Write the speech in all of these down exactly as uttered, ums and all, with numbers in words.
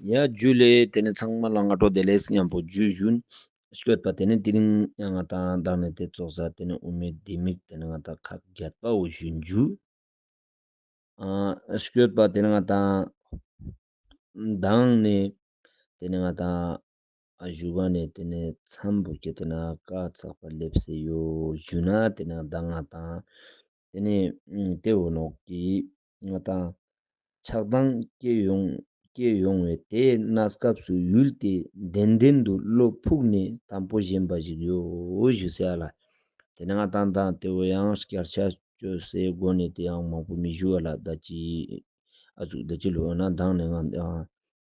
ཡ་ཇུ་ལེ། ཏེ་ནེ་ཚང་མ་ལ་སྔ་དྲོ་བདེ་ལེགས་ཉམ་པོ་ཇུ་ཞུན། སྐྱོད་པ་ཏེ་ནེ་དེ་རིང་ཡང་ང་ཏང་མདང་ནེ་ཏེ་ཙོགས་ས་ཏེ་ནེ་དབུ་མའི་ལྡེ་མིག་ཏེ་ནེ་ང་ཏང་ཁག་བརྒྱད་པ་བོ་ཞུན་ཇུ། ཨ་སྐྱོད་པ་ཏེ་ནེ་ང་ཏང་མདང་ནེ་ཏེ་ནེ་ང་ཏང་ཨ་ཞུ་བ་ནེ་ཏེ་ནེ་མཚམས་པོ་ཁྱེར་ཏེ་ན་ཀ་ཚག་པ་ལེབས་སེ་ཡོད་ཞུ་ན། ཏེ་ནེ་མདང་ང་ཏང་ཏེ་ནེ་ཏེ་བོ་ནོག་གི་ང་ཏང་ཆགས་སྡང་སྐྱེ་ཡོང་སྐྱེ་ཡོང་བས་ཏེ་གནས་སྐབས་སུ་ཡུལ་ཏེ་བདེན་བདེན་དུ་བློ་ཕུག་ནས་དམ་པོ་བཞེན་པ་ཞིག་ཡོད་ཞུ་ཟེར་ལ། ཏེ་ནེ་ང་ཏང་མདང་ཏེ་བོ་ཡང་བསྐྱར་ཆ་ཅོས་སེ་གོ་ནེ་ཏེ་ཡང་མང་པོ་མི་ཞུ་བ་ལ། ད་ཅི་ཨ་ཟུག་ད་ཅི་ལོ་ན་མདང་ནེ་ང་ཏང་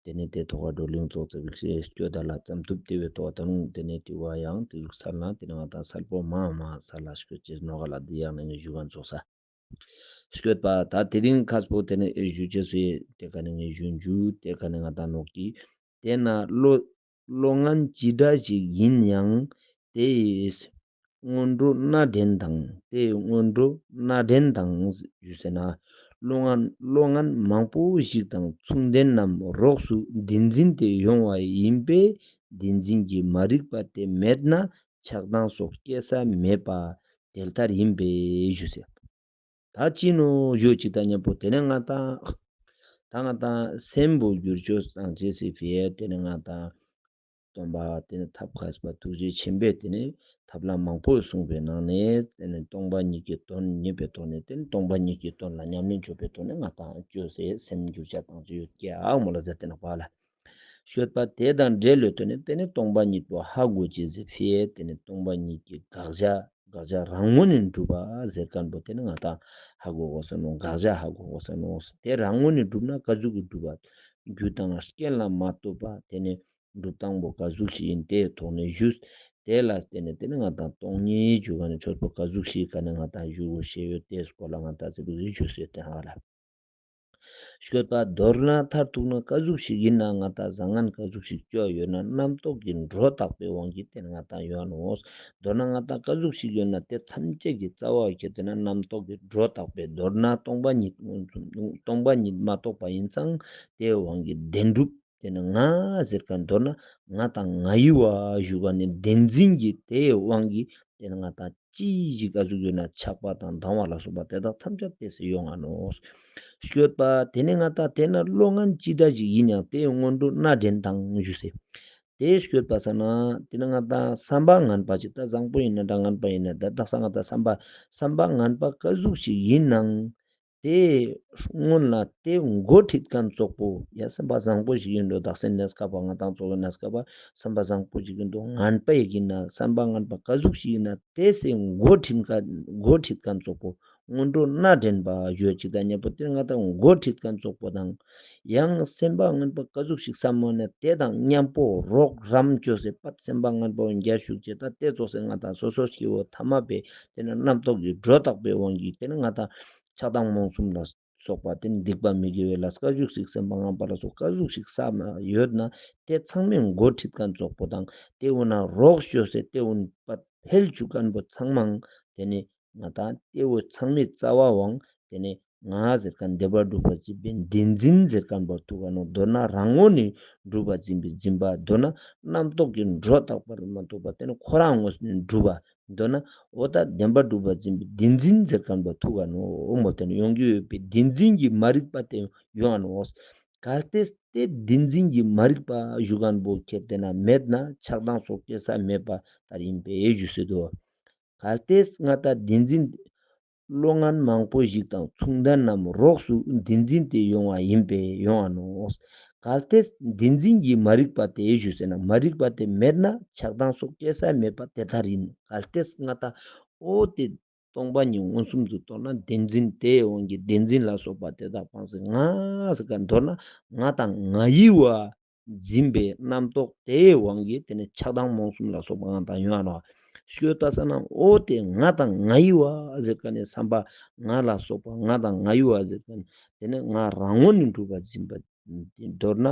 ཏེ་ནེ་ཏེ་ཐོག་ཁ་བགྲོ་གླེང་ཙོགས་ཙ་བིག་སེ་སྐྱོད་ད་ལ་ཙམ་ཐུབ། ཏེ་བོའི་ཐོག་ད་རུང་ཏེ་ནེ་དྲི་བ་ཡང་ཏེ་ཟུག་སལ་ན་ཏེ་ནེ་ང་ཏང་སལ་པོ་མ་མ་སལ་ལ་སྐྱོད་ཅེས་ནོག་ག་ལ། འདི་ཡང་ནེ་ངས་ཞུ་ག་ཙོགས་ས་སྐྱོད་པ་ད་དེ་རིང་ཁ་སྤོ་ཏེ་ནེ་ཨེ་ཞུ་ཅེས་སེ་ཏེ་ཀ་ནེ་ངས་ཞུན་ཇུ། ཏེ་ཀ་ནེ་ང་ཏང་ནོག་གི་ཏེ་ན་བློ་བློ་ངན་ཅི་འདྲ་ཞིག་ཡིན་ཡང་ཏེ་ཡིས་སྔོན་འགྲོ་སྣ་འདྲེན་དང་ཏེ་སྔོན་འགྲོ་སྣ་འདྲེན་དང་ཞུ་ཟེར་ན། བློ་ངན་བློ་ངན་མང་པོ་ཞིག་དང་མཚུངས་ལྡན་རྣམས་རོགས་སུ་བདེན་འཛིན་ཏེ་ཡོང་བ་ཡིན་པས་བདེན་འཛིན་གྱི་མ་རིག་པ་ཏེ་མེད་ན་ཆགས་སྡང་སོགས་སྐྱེ་ས་མེད་པ་དེ་ལྟར་ཡིན་པས་ཞུ་ཟེར། ད་ཅི་ནོ་ཞུ་ཅིག་ད་ཉམ་པོ་ཏེ་ནེ་ང་ཏང་ད་ང་ཏང་སེམས་པོ་བསྒྱུར་བཅོས་བཏང་ཅེས་སི་ཕི་ཡ་ཏེ་ནེ་ང་ཏང་སྟོན་པ་ཏེ་ནེ་ཐབས་མཁས་པ་ཐུགས་རྗེ་ཆེན་པོས་ཏེ་ནེ་ཐབས་ལམ་མང་པོ་གསུངས་པའི་ནང་ནེ་ཏེ་ནེ་སྟོང་པ་ཉིད་ཀྱི་དོན་རྙེད་པའི་ཐོག་ནེ་ཏེ་ནེ་སྟོང་པ་ཉིད་ཀྱི་དོན་ལ་ཉམས་ལེན་བཅོས་པའི་ཐོག་ནེ་ང་ཏང་བཅོས་སེ་སེམས་བསྒྱུར་བཅོས་བཏང་ཅེས་ཡོད་ཀྱག་མོལ་ལ་ཟེར་ཏེ་ནོག་པ་ལ། སྐྱོད་པ་ཏེ་དང་འབྲེལ་ལོས་ཏེ་ནེ་ཏེ་ནེ་སྟོང་པ་ཉིད་པོ་ཧ་གོ་ཅེས་སི་ཕི་ཡ་ཏེ་ནེ་སྟོང་པ་ཉིད་ཀྱི་དགག་བྱ་དགག་བྱ་རང་ངོས་ནས་གྲུབ་པ་ཟེར་ཁན་པོ་ཏེ་ནེ་ང་ཏང་ཧ་གོ་གོས་ས་ནོག་དགག་བྱ་ཧ་གོ་གོས་ས་ནོག་ཏེ་རང་ངོས་ནས་གྲུབ་ན་ཀ་ཟུག་གི་གྲུབ་པ། རྒྱུ་དང་རྐྱེན་ལ་མ་ལྟོས་པ་ཏེ་ནེ་གྲུབ་སྟངས་པོ་ཀ་ཟུག་ཞིག་ཡིན་ཏེ་ཐོག་ནེ་ཞུས། ཏེ་ལ་བརྟེན་ནེ་ཏེ་ནེ་ང་ཏང་སྟོང་ཉིད་ཞུ་ཁན་ནི་ཆོས་པོ་ཀ་ཟུག་ཞིག་ཀ་ནེ་ང་ཏང་ཞུ་གོས་ཤེས་ཡོད་ཏེ་སྐོར་ལ་ང་ཏང་ཙི་པིག་ཞུས་ཏེ་ཧ་ལ། སྐྱོད་པ་མདོར་ན་མཐར་ཐུག་ན་ཀ་ཟུག་ཞིག་ཡིན་ན་ང་ཏང་བཟང་ངན་ཀ་ཟུག་ཞིག་བཅོ་ཡོད་ན་རྣམ་རྟོག་གི་སྒྲོ་བཏགས་པའི་དབང་གིས་ཏེ་ནེ་ང་ཏང་ཡོང་ནོག་མདོར་ན་ང་ཏང་ཀ་ཟུག་ཞིག་ཡོད་ན་ཏེ་ཐམས་ཅད་ཀྱི་རྩ་བ་ཁྱེར་ཏེ་ན་རྣམ་རྟོག་གི་སྒྲོ་བཏགས་པའི་མདོར་ན་སྟོང་པ་ཉིད་མངོན་སུམ་སྟོང་པ་ཉིད་མ་རྟོགས་པ་ཡིན་ཙང་ཏེའི་དབང་གིས་བདེན་གྲུབ་ཏེ་ནེ་ང་ཟེར་ཁན་མདོར་ན་ང་དང་ང་ཡི་བ་ཞུ་ཁན་ནི་བདེན་འཛིན་གྱི་ཏེའི་དབང་གིས་ཏེ་ནེ་ང་ཏང་ཅི་ཞིག་ཀ་ཟུག་ཡོད་ན་ཆགས་པ་དང་སྡང་བ་ལ་སོགས་པ་ཏེ་དག་ཐམས་ཅད་ཏེ་སེ་ཡོང་ང་ནོག་སྐྱོད་པ་ཏེ་ནེ་ང་ཏང་ཏེ་ན་བློ་ངན་ཅི་འདྲ་ཞིག་ཡིན་ཡང་ཏེའི་སྔོན་འགྲོ་སྣ་འདྲེན་དང་ཞུ་ཟེར། ཏེ་སྐྱོད་པ་ས་ན་ཏེ་ནེ་ང་ཏང་བསམ་པ་ངན་པ་ཅིག་ད་བཟང་པོ་ཡིན་ན་འདྲ་ངན་པ་ཡིན་ན་འདྲ་དག་ས་ང་ཏང་བསམ་པ་བསམ་པ་ངན་པ་ཀ་ཟུག་ཞིག་ཡིན་ནའང་ཏེ་སྔོན་ལ་ཏེ་འགོ་ཁྲིད་ཁན་ཙོགས་པོ་ཡ་བསམ་པ་བཟང་པོ་ཞིག་ཡིན་འགྲོ་དག་ས་གནས་སྐབས་པ་ང་ཏང་ཙོགས་གནས་སྐབས་པ་བསམ་པ་བཟང་པོ་ཞིག་ཡིན་འགྲོ་ངན་པ་ཡིན་ན་བསམ་པ་ངན་པ་ཀ་ཟུག་ཞིག་ཡིན་ན་ཏེ་སེ་འགོ་ཁྲིད་ཁན་འགོ་ཁྲིད་ཁན་ཙོགས་པོ་སྔོན་འགྲོ་སྣ་འདྲེན་པ་ཞུ་ཅིག་དང་མཉམ་པོ་ཏེ་ང་ཏང་འགོ་ཁྲིད་ཁན་ཙོགས་པོ་དང་ཡང་སེམས་པ་ངན་པ་ཀ་ཟུག་ཞིག་བསམ་མོ་ན་ཏེ་དང་མཉམ་པོ་རོགས་རམ་ཅོས་སེ་པད་སེམས་པ་ངན་པ་འོ་འགྱ་ཤུགས་ཅེ་ད་ཏེ་ཙོགས་སེ་ང་ཏང་སོ་སོ་སྐྱེ་བོ་ཐ་མ་པའི་ཏེ་ནེ་རྣམ་རྟོག་གི་སྒྲོ་བཏགས་པའི་དབང་གིས་ཏེ་ནེ་ང་ཏང་ཆགས་སྡང་རྨོངས་གསུམ་ལ་སོགས་པ་ཏེ་ནེ་སྡིག་པ་མི་དགེ་བའི་ལས་ཀ་ཟུག་ཞིག་སེམས་པ་ངན་པ་ལ་སོགས་ཀ་ཟུག་ཞིག་བསམ་ཡོད་ན་ཏེ་ཚང་མའི་འགོ་ཁྲིད་ཁན་ཙོགས་པོ་དང་ཏེ་འོ་ན་རོགས་ཅོས་སེ་ཏེ་འོ་ན་པད་འཕེལ་ཅུག་ཁན་པོ་ཚང་མ་ཏེ་ནེ་ང་ཏང་ཏེ་བོ་ཚང་མའི་རྩ་བའང་ཏེ་ནེ་ང་ཟེར་ཁན་བདེན་པར་གྲུབ་པ་འཛིན་པའི་བདེན་འཛིན་ཟེར་ཁན་པོ་ཐུག་ག་ནོག་མདོར་ན་རང་ངོས་ནས་གྲུབ་པ་འཛིན་པའི་འཛིན་པ་མདོར་ན་རྣམ་རྟོག་གི་སྒྲོ་བཏགས་པ་མ་ཐུག་པ་ཏེ་ནེ་ཁོ་རང་ངོས་ནས་གྲུབ་པ་མདོར་ན་འོ་ད་བདེན་པར་གྲུབ་པ་འཛིན་པའི་བདེན་འཛིན་ཟེར་ཁན་པོ་ཐུག་ག་ནོག་འོ་མོ་ཏེ་ནེ་ཡོང་གི་ཡོད་པའི་བདེན་འཛིན་གྱི་མ་རིག་པ་ཏེ་ཡོང་ང་ནོག་གལ་ཏེ་ཏེ་བདེན་འཛིན་གྱི་མ་རིག་པ་ཞུ་ཁན་པོ་ཁྱེར་ཏེ་ན་མེད་ན་ཆགས་སྡང་སོགས་སྐྱེ་ས་མེད་པ་ལྟར་ཡིན་པས་ཞུ་སེ་འདུག་གལ་ཏེ་ང་ཏང་བདེན་འཛིན་བློ་ངན་མང་པོ་ཞིག་དང་མཚུངས་ལྡན་རྣམས་རོགས་སུ་བདེན་འཛིན་ཏེ་ཡོང་བ་ཡིན་པས་ཡོང་ང་ནོག་གལ་ཏེ་བདེན་འཛིན་གྱི་མ་རིག་པ་ཏེ་ཞུ་སེ་ན་མ་རིག་པ་ཏེ་མེད་ན་ཆགས་སྡང་སོགས་སྐྱེ་ས་མེད་པ་ཏེ་ལྟར་ཡིན། གལ་ཏེ་ང་ཏང་འོ་ཏེ་སྟོང་པ་ཉིད་མངོན་སུམ་དུ་རྟོགས་ན་བདེན་འཛིན་ཏེའི་དབང་གིས་བདེན་འཛིན་ལ་སོགས་པ་ཏེ་དག་སྤངས་སེ་ང་ཟེར་ཁན་མདོར་ན་ང་དང་ང་ཡི་བ་འཛིན་པའི་རྣམ་རྟོག་ཏེའི་དབང་གིས་ཏེ་ནེ་ཆགས་སྡང་རྨོངས་གསུམ་ལ་སོགས་པ་ང་ཏང་ཡོང་ང་ནོག་སྐྱོད་པ་ས་ན་འོ་ཏེ་ང་དང་ང་ཡི་བ་ཟེར་ཁན་ནི་བསམ་པ་ང་ལ་སོགས་པ་ང་དང་ང་ཡི་བ་ཟེར་ཁན་ཏེ་ནེ་ང་རང་ངོས་ནས་གྲུབ་པ་འཛིན་པ་ མདོར་ན་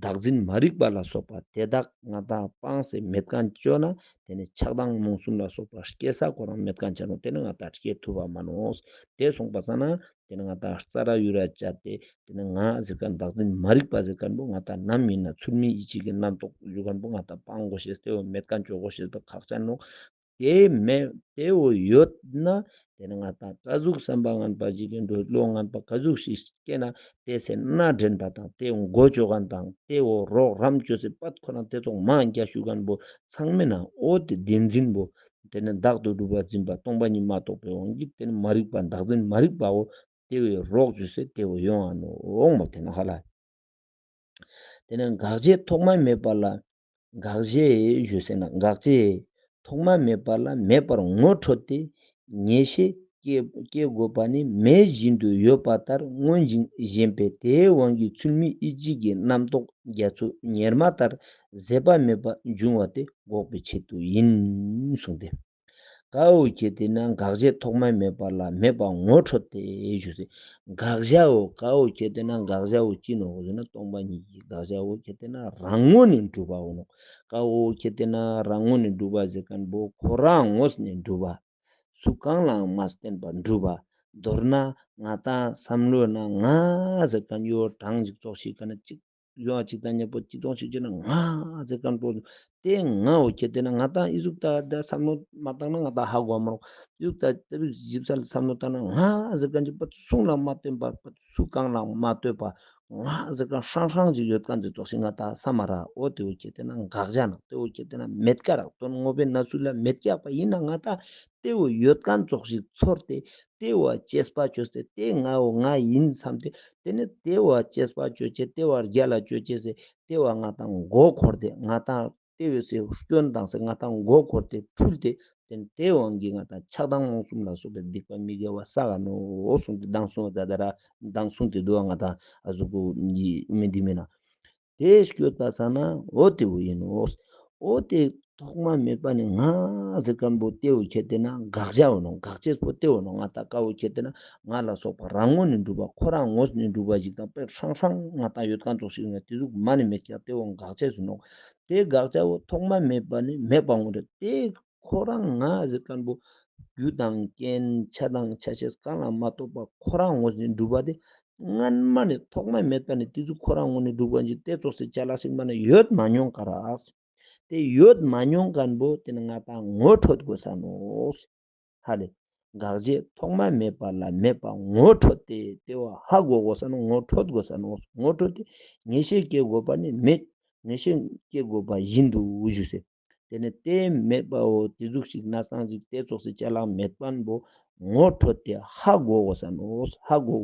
བདག་འཛིན་མ་རིག་པ་ལ་སོགས་པ་དེ་དག་ང་ཏང་སྤངས་སེ་མེད་ཁན་ཅོ་ན་ཏེ་ནེ་ཆགས་སྡང་རྨོངས་གསུམ་ལ་སོགས་པ་སྐྱེ་ས་ཁོ་རང་མེད་ཁན་ཆ་ནོག། ཏེ་ནེ་ང་ཏང་སྐྱེ་ཐུབ་པ་མ་ནོག། ཏེ་སོང་པ་སང་ན་ཏེ་ནེ་ང་ཏང་རྩ་ར་ཡུ་ར་བཅད་དེ་ཏེ་ནེ་ང་ཟེར་ཁན་བདག་འཛིན་མ་རིག་པ་ཟེར་ཁན་བོ་ང་ཏང་ནམ་ཡིན་ན་ཚུལ་མིན་ཡིད་ཆེས་ཀྱི་རྣམ་རྟོག་ཞུ་ཁན་བོ་ང་ཏང་སྤང་དགོས་ཤེས་ཏེ་བོ་མེད་ཁན་ཅོ་དགོས་ཤེས་པོ་ཁག་ཅན་ནོག། ཏེ་མེད་ཏེ་བོ་ཡོད་ན་ཏེ་ནེ་ང་ཏང་ཀ་ཟུག་བསམ་པ་ངན་པ་ཞིག་གི་འགྲོ་བློ་ངན་པ་ཀ་ཟུག་ཞིག་སྐྱེ་ན་ཏེ་སེ་སྣ་འདྲེན་པ་དང་ཏེ་མགོ་ཅོ་ཁན་དང་ཏེ་བོ་རོགས་རམ་ཅོས་སེ་པད་ཁོ་རང་ཏེ་ཙོགས་མ་རྒྱ་ཞུ་ཁན་བོ་ཚང་མེད་ན་འོ་ཏེ་བདེན་འཛིན་བོ་ཏེ་ནེ་བདག་ཏུ་གྲུབ་པ་འཛིན་པ་སྟོང་པ་ཉིད་མ་རྟོགས་པའི་དབང་གིས་ཏེ་ནེ་མ་རིག་པ་བདག་འཛིན་མ་རིག་པའོ། ཏེ་བོའི་རོགས་ཞུས་སེ་ཏེ་བོ་ཡོང་ང་ནོག་འོང་མོ་ཏེ་ནེ་ཧ་ལ། ཏེ་ནེ་དགག་བྱའི་ཐོག་མ་མེད་པ་ལ་དགག་བྱའི་ཞུས་སེ་ན་དགག་བྱའི་ཐོག་མ་མེད་པ་ལ་མེད་པར་ངོ་འཕྲོད་དེ་ངེས་ཤེས་སྐྱེ་སྐྱེ་དགོས་པ་ནི་མེད་བཞིན་དུ་ཡོད་པ་ལྟར་མངོན་ཞིང་ཞེན་པས་དེའི་དབང་གིས་ཚུལ་མིན་ཡིད་བྱེད་ཀྱི་རྣམ་རྟོག་རྒྱ་མཚོ་གཉེར་མ་ལྟར་ཟད་པ་མེད་པར་འབྱུང་བ་དེ་འགོག་པའི་ཆེད་དུ་ཡིན་གསུངས་ཏེ། ཀ་བོ་ཁྱེར་ཏེ་ན་དགག་བྱའི་ཐོག་མ་མེད་པ་ལ་མེད་པ་ངོ་འཕྲོད་དེ་ཞུས་སེ། དགག་བྱའོ་ཀ་བོ་ཁྱེར་ཏེ་ན་དགག་བྱའོ་ཅི་ནོག་ཟེར་ན་སྟོང་པ་ཉིད་ཀྱི་དགག་བྱའོ་ཁྱེར་ཏེ་ན་རང་ངོས་ནས་གྲུབ་པའོ་ནོག། ཀ་བོ་ཁྱེར་ཏེ་ན་རང་ངོས་ནས་གྲུབ་པ་ཟེར་ཁན་བོ་ཁོ་རང་ངོས་ནས་གྲུབ་པ། སུ་གང་ལའང་མ་བརྟེན་པར་གྲུབ་པ། མདོར་ན་ང་ཏང་བསམ་བློ་ན་ང་ཟེར་ཁན་ཡོད་གྲངས་ཅིག་ཙོགས་ཤིག་ག་ན་ཅིག་ཡོང་བ་ཅིག་དང་མཉམ་པོ་ཅི་གཏོང་ཞིག་ཅེ་ན་ང་ཟེར་ཁན་པོ་ཏེ་ང་བོ་ཁྱེར་ཏེ་ན་ང་ཏང་ཨི་ཟུག་ད་ད་བསམ་བློ་མ་བཏང་ན་ང་ཏང་ཧ་གོ་མ་རུང་། ཨི་ཟུག་ད་ཏེ་བིག་ཞིབ་ས་ལ་བསམ་བློ་བཏང་ན་ང་ཟེར་ཁན་ཅིག་པ་སུ་ལ་མ་བརྟེན་པ་པ་སུ་གང་ལ་མ་ལྟོས་པ་ང་ཟེར་ཁན་ཧྲང་ཧྲང་ཅིག་ཡོད་ཁན་ཅིག་ཙོགས་ཤིག་ང་ཏང་བསམ་མ་ར་འོ་ཏེ་བོ་ཁྱེར་ཏེ་ན་དགག་བྱ་ནོག། ཏེ་བོ་ཁྱེར་ཏེ་ན་མེད་ཀ་རག་དོན་དངོས་པོའི་གནས་ཚུལ་ལ་མེད་ཀ་པ་ཡིན་ན་ང་ཏང་ཏེ་བོ་ཡོད་ཁན་ཙོགས་ཤིག་ཚོར་ཏེ་ཏེ་བོ་དཔྱད་པ་ཅོས་ཏེ་ཏེ་ང་བོ་ང་ཡིན་བསམ་སྟེ། ཏེ་ནེ་ཏེ་བོ་དཔྱད་པ་ཅོ་ཅེས་ཏེ་བོ་རྒྱལ་ལ་ཅོ་ཅེས་སེ་ཏེ་བོ་ང་ཏང་མགོ་འཁོར་ཏེ་ང་ཏང་ཏེ་བོ་སེ་སྐྱོན་དང་སེ་ང་ཏང་མགོ་འཁོར་ཏེ་འཁྲུལ་ཏེ་ཏེ་ནེ་ཏེ་བོ་གི་ང་ཏང་ཆགས་སྡང་རྨོངས་གསུམ་ལ་སོགས་པའི་སྡིག་པ་མི་དགེ་བ་བསགས་ནོག་གསུངས་ཏེ་དང་གསུངས་ཏེ་དུག་ང་ཏང་ཨ་ཟུག་གུ་ཡི་མི་འདི་མིན་ན། ཏེ་སྐྱོད་པ་ས་ན་འོ་ཏེ་བོ་ཡིན་ནོག། འོ་ཏེ་ཐོག་མ་མེད་པ་ནི་ང་ཟེར་ཁན་པོ་ཏེ་བོ་ཁྱེར་ཏེ་ན་དགག་བྱའོ་ནོག། དགག་བྱེད་པོ་ཏེ་བོ་ནོག། ང་ཏང་ཀ་བོ་ཁྱེར་ཏེ་ན་ང་ལ་སོགས་པ་རང་ངོས་ནས་གྲུབ་པ་ཁོ་རང་ངོས་ནས་གྲུབ་པ་ཞིག་དང་དཔེ་ཧྲང་ཧྲང་ང་ཏང་ཡོད་ཁན་ཙོགས་ཤིག་ནི་ཏེ་ཟུག་མ་ནི་མེད་ཀྱག། ཏེ་བོ་དགག་བྱའོ་ནོག། ཏེ་དགག་བྱའོ་ཐོག་མ་མེད་པ་ནི་མེད་པ་ངོ་རེ་ཏེ་ཁོ་རང་ང་ཟེར་ཁན་པོ་རྒྱུ་དང་རྐྱེན་ཆ་དང་ཆ་ཤས་གང་ལ་མ་གཏོགས་པ་ཁོ་རང་ངོས་ནས་གྲུབ་པ་ཏེ་སྔན་མ་ནས་ཐོག་མ་མེད་པ་ནས་ཏེ་ཟུག་ཁོ་རང་ངོས་ནས་གྲུབ་པ་ཞིག་ཏེ་ཙོགས་སེ་ཅ་ལག་ཞིག་མ་ནས་ཡོད་མ་མྱོང་ཀ་རག། ཏེ་ཡོད་མ་མྱོང་ཁན་པོ་ཏེ་ནི་ང་ཏང་ངོ་འཕྲོད་དགོས་ས་ནོག། ཧ་ལེ། དགག་བྱའི་ཐོག་མ་མེད་པ་ལ་མེད་པ་ངོ་འཕྲོད་དེ་ཏེ་བོ་ཧ་གོ་དགོས་ས་ནོག། ངོ་འཕྲོད་དགོས་ས་ནོག། ངོ་འཕྲོད་དེ་ངེས་ཤེས་སྐྱེ་དགོས་པ་ནི་མེད། ངེས་ཤེས་སྐྱེ་དགོས་པ་བཞིན་དུ་ཞུས་སེ། ཏེ་ནེ་ཏེ་མེད་པའོ་ཏེ་ཟུག་ཞིག་ན་སང་ཞིག་ཏེ་ཙོགས་སེ་ཅ་ལག་མེད་པ་པོ་ངོ་འཕྲོད་དེ་ཧ་གོ་དགོས་ས་ནོག། ཧ་གོ།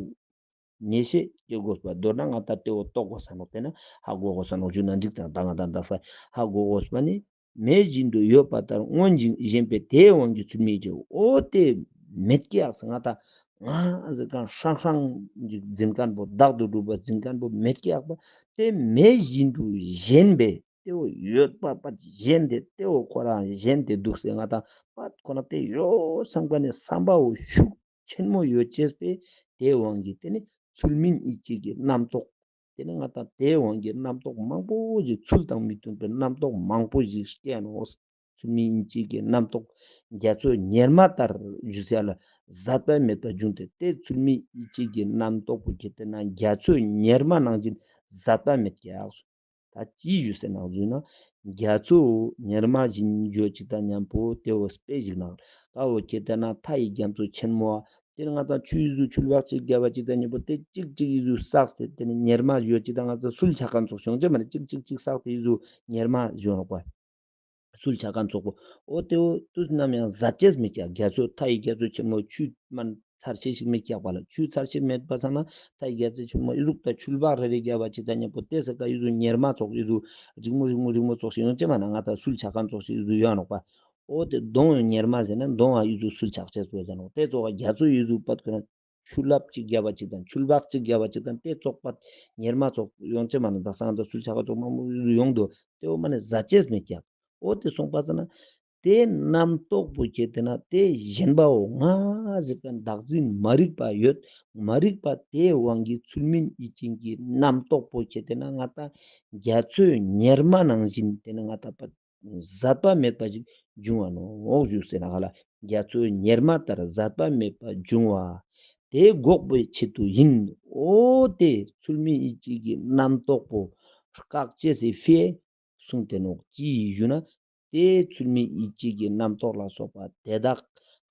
ངེས་ཤེས་སྐྱེ་དགོས་པ་མདོར་ན་ང་ཏང་ཏེ་བོ་རྟོགས་དགོས་ས་ནོག། ཏེ་ན་ཧ་གོ་དགོས་ས་ནོག། ཞུ་ན་འགྲིག་དང་ད་ང་ཏང་དག་ས་ཧ་གོ་དགོས་པ་ནི་མེད་བཞིན་དུ་ཡོད་པ་ལྟར་མངོན་ཞིང་ཞེན་པས་དེའི་དབང་གིས་ཚུལ་མིན་ཡིད་བྱེད། འོ་ཏེ་མེད་ཀྱག་ཟེར་ང་ཏང་ང་ཟེར་ཁན་ཧྲང་ཧྲང་ཞིག་འཛིན་ཁན་པོ་བདག་ཏུ་གྲུབ་པ་འཛིན་ཁན་པོ་མེད་ཀྱག་པ་ཏེ་མེད་བཞིན་དུ་ཞེན་པས། ཏེ་བོ་ཡོད་པ་པ་ཞེན་ཏེ་ཏེ་བོ་ཁོ་རང་ཞེན་ཏེ་དུག་སེ་ང་ཏང་པ་ཁོ་ན་ཏེ་ཡོད་བསམ་ཁན་ནི་བསམ་པ་བོ་ཤུགས་ཆེན་མོ་ཡོད་ཅེས་པས་ཏེའི་དབང་གིས་ཏེ་ནི་ཚུལ་མིན་ཡིད་བྱེད་ཀྱི་རྣམ་རྟོག། ཏེ་ནི་ང་ཏང་ཏེའི་དབང་གིས་རྣམ་རྟོག་མང་པོ་ཞིག་ཚུལ་དང་མི་མཐུན་པའི་རྣམ་རྟོག་མང་པོ་ཞིག་སྐྱེ་ནོག། ཚུལ་མིན་ཡིད་བྱེད་ཀྱི་རྣམ་རྟོག་རྒྱ་མཚོ་གཉེར་མ་ལྟར་ཞུས་ཡ་ལ་ཟད་པ་མེད་པ་འབྱུང་སྟེ་ཏེ་ཚུལ་མིན་ཡིད་བྱེད་ཀྱི་རྣམ་རྟོག་པོ་ཁྱེར་ཏེ་ན་རྒྱ་མཚོ་གཉེར་མ་ནང་བཞིན་ཟད་པ་མེད་ཀྱག། ད་ཅི་ཞུས་ཟེར་ན་ཟུག་ན་རྒྱ་མཚོ་གཉེར་མ་བཞིན་ཡོད་ཅིག་དང་མཉམ་པོ་ཏེ་བོ་དཔེ་ཞིག་ནང་ཀ་བོ་ཁྱེར་ཏེ་ན་མཐའ་ཡི་རྒྱ་མཚོ་ཆེན་མོ་བ་ཏེ་ནི་ང་ཏང་ཆུ་ཡི་ཟུག་ཆུ་ལྦག་ཅིག་བརྒྱབ་པ་ཅིག་དང་མཉམ་པོ་ཏེ་ཅིག་ཅིག་ཡི་ཟུག་བསགས་ཏེ་ཏེ་ནི་གཉེར་མ་ཡོད་ཅིག་དང་ང་ཏང་སུལ་ཆགས་ཁན་ཙོགས་ཤིག་ཡོང་ཅེས་མ་ནི་ཅིག་ཅིག་ཅིག་བསགས་ཏེ་ཡི་ཟུག་གཉེར་མ་ཡོང་རོགས་པ། སུལ་ཆགས་ཁན་ཙོགས་པོ། འོ་ཏེ་བོ་དུས་ནམ་ཡང་ཟད་ཅེས་མེད་ཀྱག། རྒྱ་མཚོ་མཐའ་ཡི་རྒྱ་མཚོ་ཆེན་མོ་ཆུ་མ་ཚར་ཤེས་ཤིག་མེད་ཀྱག་པ་ལ། ཆུ་ཚར་ཤེས་མེད་པ་སང་ན་མཐའ་ཡི་རྒྱ་མཚོ་ཆེན་མོ་ཨི་ཟུག་ད་ཆུ་ལྦག་རེ་རེ་བརྒྱབ་པ་ཅིག་དང་མཉམ་པོ་ཏེ་ས་ཀ་ཨི་ཟུག་གཉེར་མ་ཙོགས་ཨི་ཟུག་རིང་མོ་རིང་མོ་རིང་མོ་ཙོགས་ཤིག་ཡོང་ཅེས་མ་ན་ང་ཏང་སུལ་ཆགས་ཁན་ཙོགས་ཤིག་ཨི་ཟུག་ཡོང་རོགས་པ། འོ་ཏེ་དོང་གཉེར་མ་ཟེར་ན་དོང་ཨ་ཨི་ཟུག་སུལ་ཆགས་ཅེས་པོ་ཟེར་ནོག། ཏེ་ཙོགས་རྒྱ་མཚོ་ཨི་ཟུག་པད་ཁོ་ན་ཆུ་ལབ་ཅིག་བརྒྱབ་པ་ཅིག་དང་ཆུ་ལྦག་ཅིག་བརྒྱབ་པ་ཅིག་དང་ཏེ་ཙོགས་པད་གཉེར་མ་ཙོགས་ཡོང་ཅེས་མ་ན་ད་སང་ད་སུལ་ཆགས་ཁན་ཙོགས་མང་པོ་ཡོང་དུག། ཏེ་བོ་མ་ནི་ཟད་ཅེས་མེད་ཀྱག། འོ་ཏེ་སོང་པ་ས་ན་ དེ་རྣམ་རྟོག་པོ་ཁྱེར་ཏེ་ན་དེ་ཞེན་པའོ་ང་ཟེར་ཁན་བདག་འཛིན་མ་རིག་པ་ཡོད། མ་རིག་པ་དེའི་དབང་གིས་ཚུལ་མིན་ཡིད་བཞིན་གྱི་རྣམ་རྟོག་པོ་ཁྱེར་ཏེ་ན་ང་ཏང་རྒྱ་མཚོའི་གཉེར་མ་ནང་བཞིན་དེ་ནི་ང་ཏང་པ་ཟད་པ་མེད་པ་ཞིག་འབྱུང་བ་ནོག་ཞུ་ཟེར་ན་ཧ་ལ། རྒྱ་མཚོའི་གཉེར་མ་ལྟར་ཟད་པ་མེད་པ་འབྱུང་བ། དེ་འགོག་པའི་ཆེད་དུ་ཡིན། འོ་དེ་ཚུལ་མིན་ཡིད་བཞིན་གྱི་རྣམ་རྟོག་པོ་བཀག་ཅེས་སི་ཕིའ་གསུངས་ཏེ་ནོག་ཅི་ཞུ་ན། དེ་ཚུལ་མིན་ཡིད་བཞིན་གྱི་རྣམ་རྟོག་ལ་སོགས་པ་དེ་དག་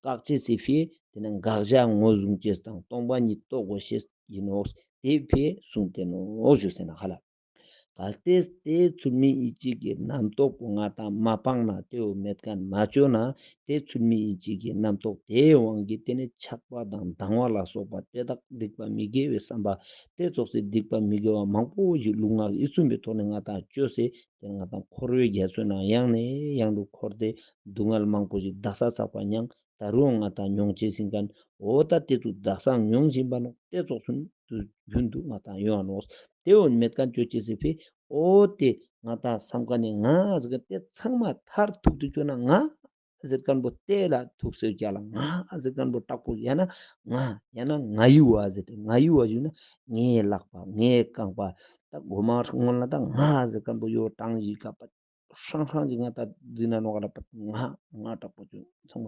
བཀག་ཅེས་སི་ཕིའ་དེ་ནི་དགག་བྱ་ངོས་བཟུང་ཅེས་དང་སྟོང་པ་ཉིད་རྟོགས་དགོས་ཤེས་ཡིན་ནོག་དེའི་ཕིའ་གསུངས་ཏེ་ནོག་ཞུ་ཟེར་ན་ཧ་ལ། གལ་ཏེ་དེ་ཚུལ་མིན་ཡིད་བཞིན་གྱི་རྣམ་རྟོག་པོ་ང་ཏང་མ་སྤངས་ན་དེའོ་མེད་ཁན་མ་ཅོས་ན་དེ་ཚུལ་མིན་ཡིད་བཞིན་གྱི་རྣམ་རྟོག་དེའི་དབང་གིས་དེ་ནི་ཆགས་པ་དང་སྡང་བ་ལ་སོགས་པ་དེ་དག་སྡིག་པ་མི་དགེ་བའི་བསམ་པ་དེ་ཙོགས་སི་སྡིག་པ་མི་དགེ་བ་མང་པོ་ཞིག་ལུས་ངག་ཡིད་གསུམ་པའི་ཐོག་ནས་ང་ཏང་ཅོས་སེ་དེ་ང་ཏང་འཁོར་བའི་རྒྱ་མཚོའི་ནང་ཡང་ནས་ཡང་དུ་འཁོར་ཏེ་སྡུག་བསྔལ་མང་པོ་ཞིག་དག་ས་ཚགས་པ་མྱངས། ད་རུང་ང་ཏང་མྱོང་ཅེས་ཡིན་ཁན་འོ་ད་དེ་ཚོ་དག་ས་མྱོང་བཞིན་པ་ནོག་དེ་ཙོགས་སུ་དུས་རྒྱུན་དུ་ང་ཏང་ཡོང་ང་ནོག་དེ་འོ་མེད་ཁན་ཅོ་ཅེས་སི་ཕིའ་འོ་དེ་ང་ཏང་བསམ་ཁན་ནི་ང་ཟེར་ཁན་དེ་ཚང་མ་མཐར་ཐུག་ཏུ་ཅོ་ན་ང་ཟེར་ཁན་པོ་དེ་ལ་ཐུག་སེ་རྒྱ་ལ་ང་ཟེར་ཁན་པོ་དྲག་པོ་ཡང་ན་ང་ཡང་ན་ང་ཡི་བ་ཟེར་ཏེ་ང་ཡི་བ་ཞུ་ན་ངའི་ལག་པ་ངའི་རྐང་པ་ད་གོ་མ་སྔོན་ལ་ད་ང་ཟེར་ཁན་པོ་ཡོ་གྲངས་ཞིག་ག་པ་ཧྲང་ཧྲང་ཅིག་ང་ཏང་འཛིན་ན་ནོག་ག་ལ་པ་ང་ང་དྲག་པོ་ཅུང་ཚང་མ་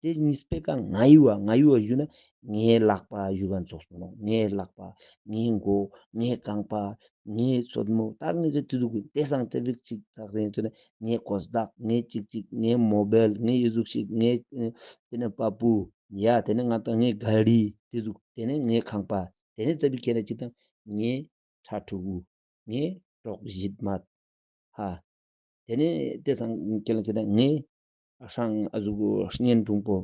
དེ་གཉིས་པའི་ཀ་ང་ཡི་བ་ང་ཡི་བ་ཞུ་ན་ངའི་ལག་པ་ཞུ་ཁན་ཙོགས་སོ་ནོག་ངའི་ལག་པ་ངའི་མགོ་ངའི་རྐང་པ་ངའི་སོད་མོ་ད་ངའི་དེ་དུས་དུས་དེ་སང་དེ་རིགས་ཅིག་ཚག་རེ་ཡིན་ཚུལ་ནས་ངའི་གོས་དག་ངའི་ཅིག་ཅིག་ངའི་མོ་བེལ་ངའི་ཡི་ཟུག་ཞིག་ངའི་དེ་ནས་པ་པུ་ཡ་དེ་ནས་ང་ཏང་ངའི་ག་རི་དེ་ཟུག་དེ་ནས་ངའི་ཁང་པ་དེ་ནས་རྩ་བའི་ཁྱེད་ནས་ཅིག་དང་ངའི་ཁྲ་ཕྲུ་གུ་ངའི་གྲོགས་ཞིག་མ་ཧ། དེ་ནས་དེ་སང་ཁྱེད་ལ་ཁྱེད་ལ་ངའི་སྲང་ཨ་ཟུག་གཉེན་དྲུང་པོ་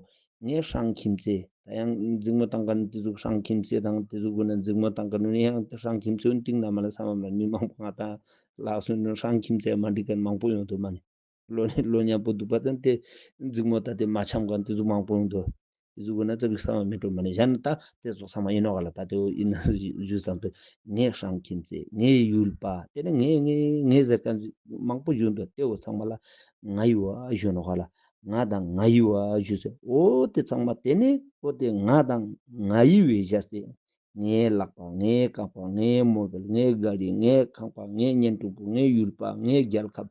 ངའི་སྲང་ཁྱིམ་མཚེས་ད་ཡང་འཛིང་མོ་བཏང་མཁན་དེ་ཟུག་སྲང་ཁྱིམ་མཚེས་དང་དེ་ཟུག་གུན་ན་འཛིང་མོ་བཏང་མཁན་ནི་ཡང་དེ་སྲང་ཁྱིམ་མཚེས་འོན་ཏིང་ན་མ་ལ་ས་མ་མ་མི་མང་པོ་ང་ད་ལགས་སོ་ནི་སྲང་ཁྱིམ་མཚེས་མ་འགྲིག་མཁན་མང་པོ་ཡོང་འདུག་མ་ནི། ལོ་ནི་ལོ་མཉམ་པོ་འདུག་པ་དང་དེ་འཛིང་མོ་ད་དེ་མ་འཆམ་མཁན་དེ་ཟུག་མང་པོ་ཡོང་འདུག་དེ་ཟུག་གུན་ན་ཙ་པིག་ས་མ་མི་འགྲོ་མ་ནི་གཞན་ད་དེ་ཚོ་ཚང་མ་ཡིན་ནོག་ག་ལ། ད་དེ་བོ་ཡིན་ན་ཞུ་ཙང་དེ་ངའི་སྲང་ཁྱིམ་མཚེས་ངའི་ཡུལ་པ་དེ་ནི་ངའི་ངའི་ངའི་ཟེར་མཁན་མང་པོ་ཞུ་འདུག་དེ་བོ་ཚང་མ་ལ་ང་ཡི་བ་ཞུ་ནོག་ག་ལ། ང་དང་ང་ཡི་བ་ཞུ་ཟེར། འོ་དེ་ཚང་མ་དེ་ནི་འོ་དེ་ང་དང་ང་ཡི་བའི་བཞག་སྟེ། ངའི་ལག་པ་ངའི་རྐང་པ་ངའི་མོ་བེལ་ངའི་ག་རི་ངའི་ཁང་པ་ངའི་གཉེན་དྲུང་པོ་ངའི་ཡུལ་པ་ངའི་རྒྱལ་ཁབ་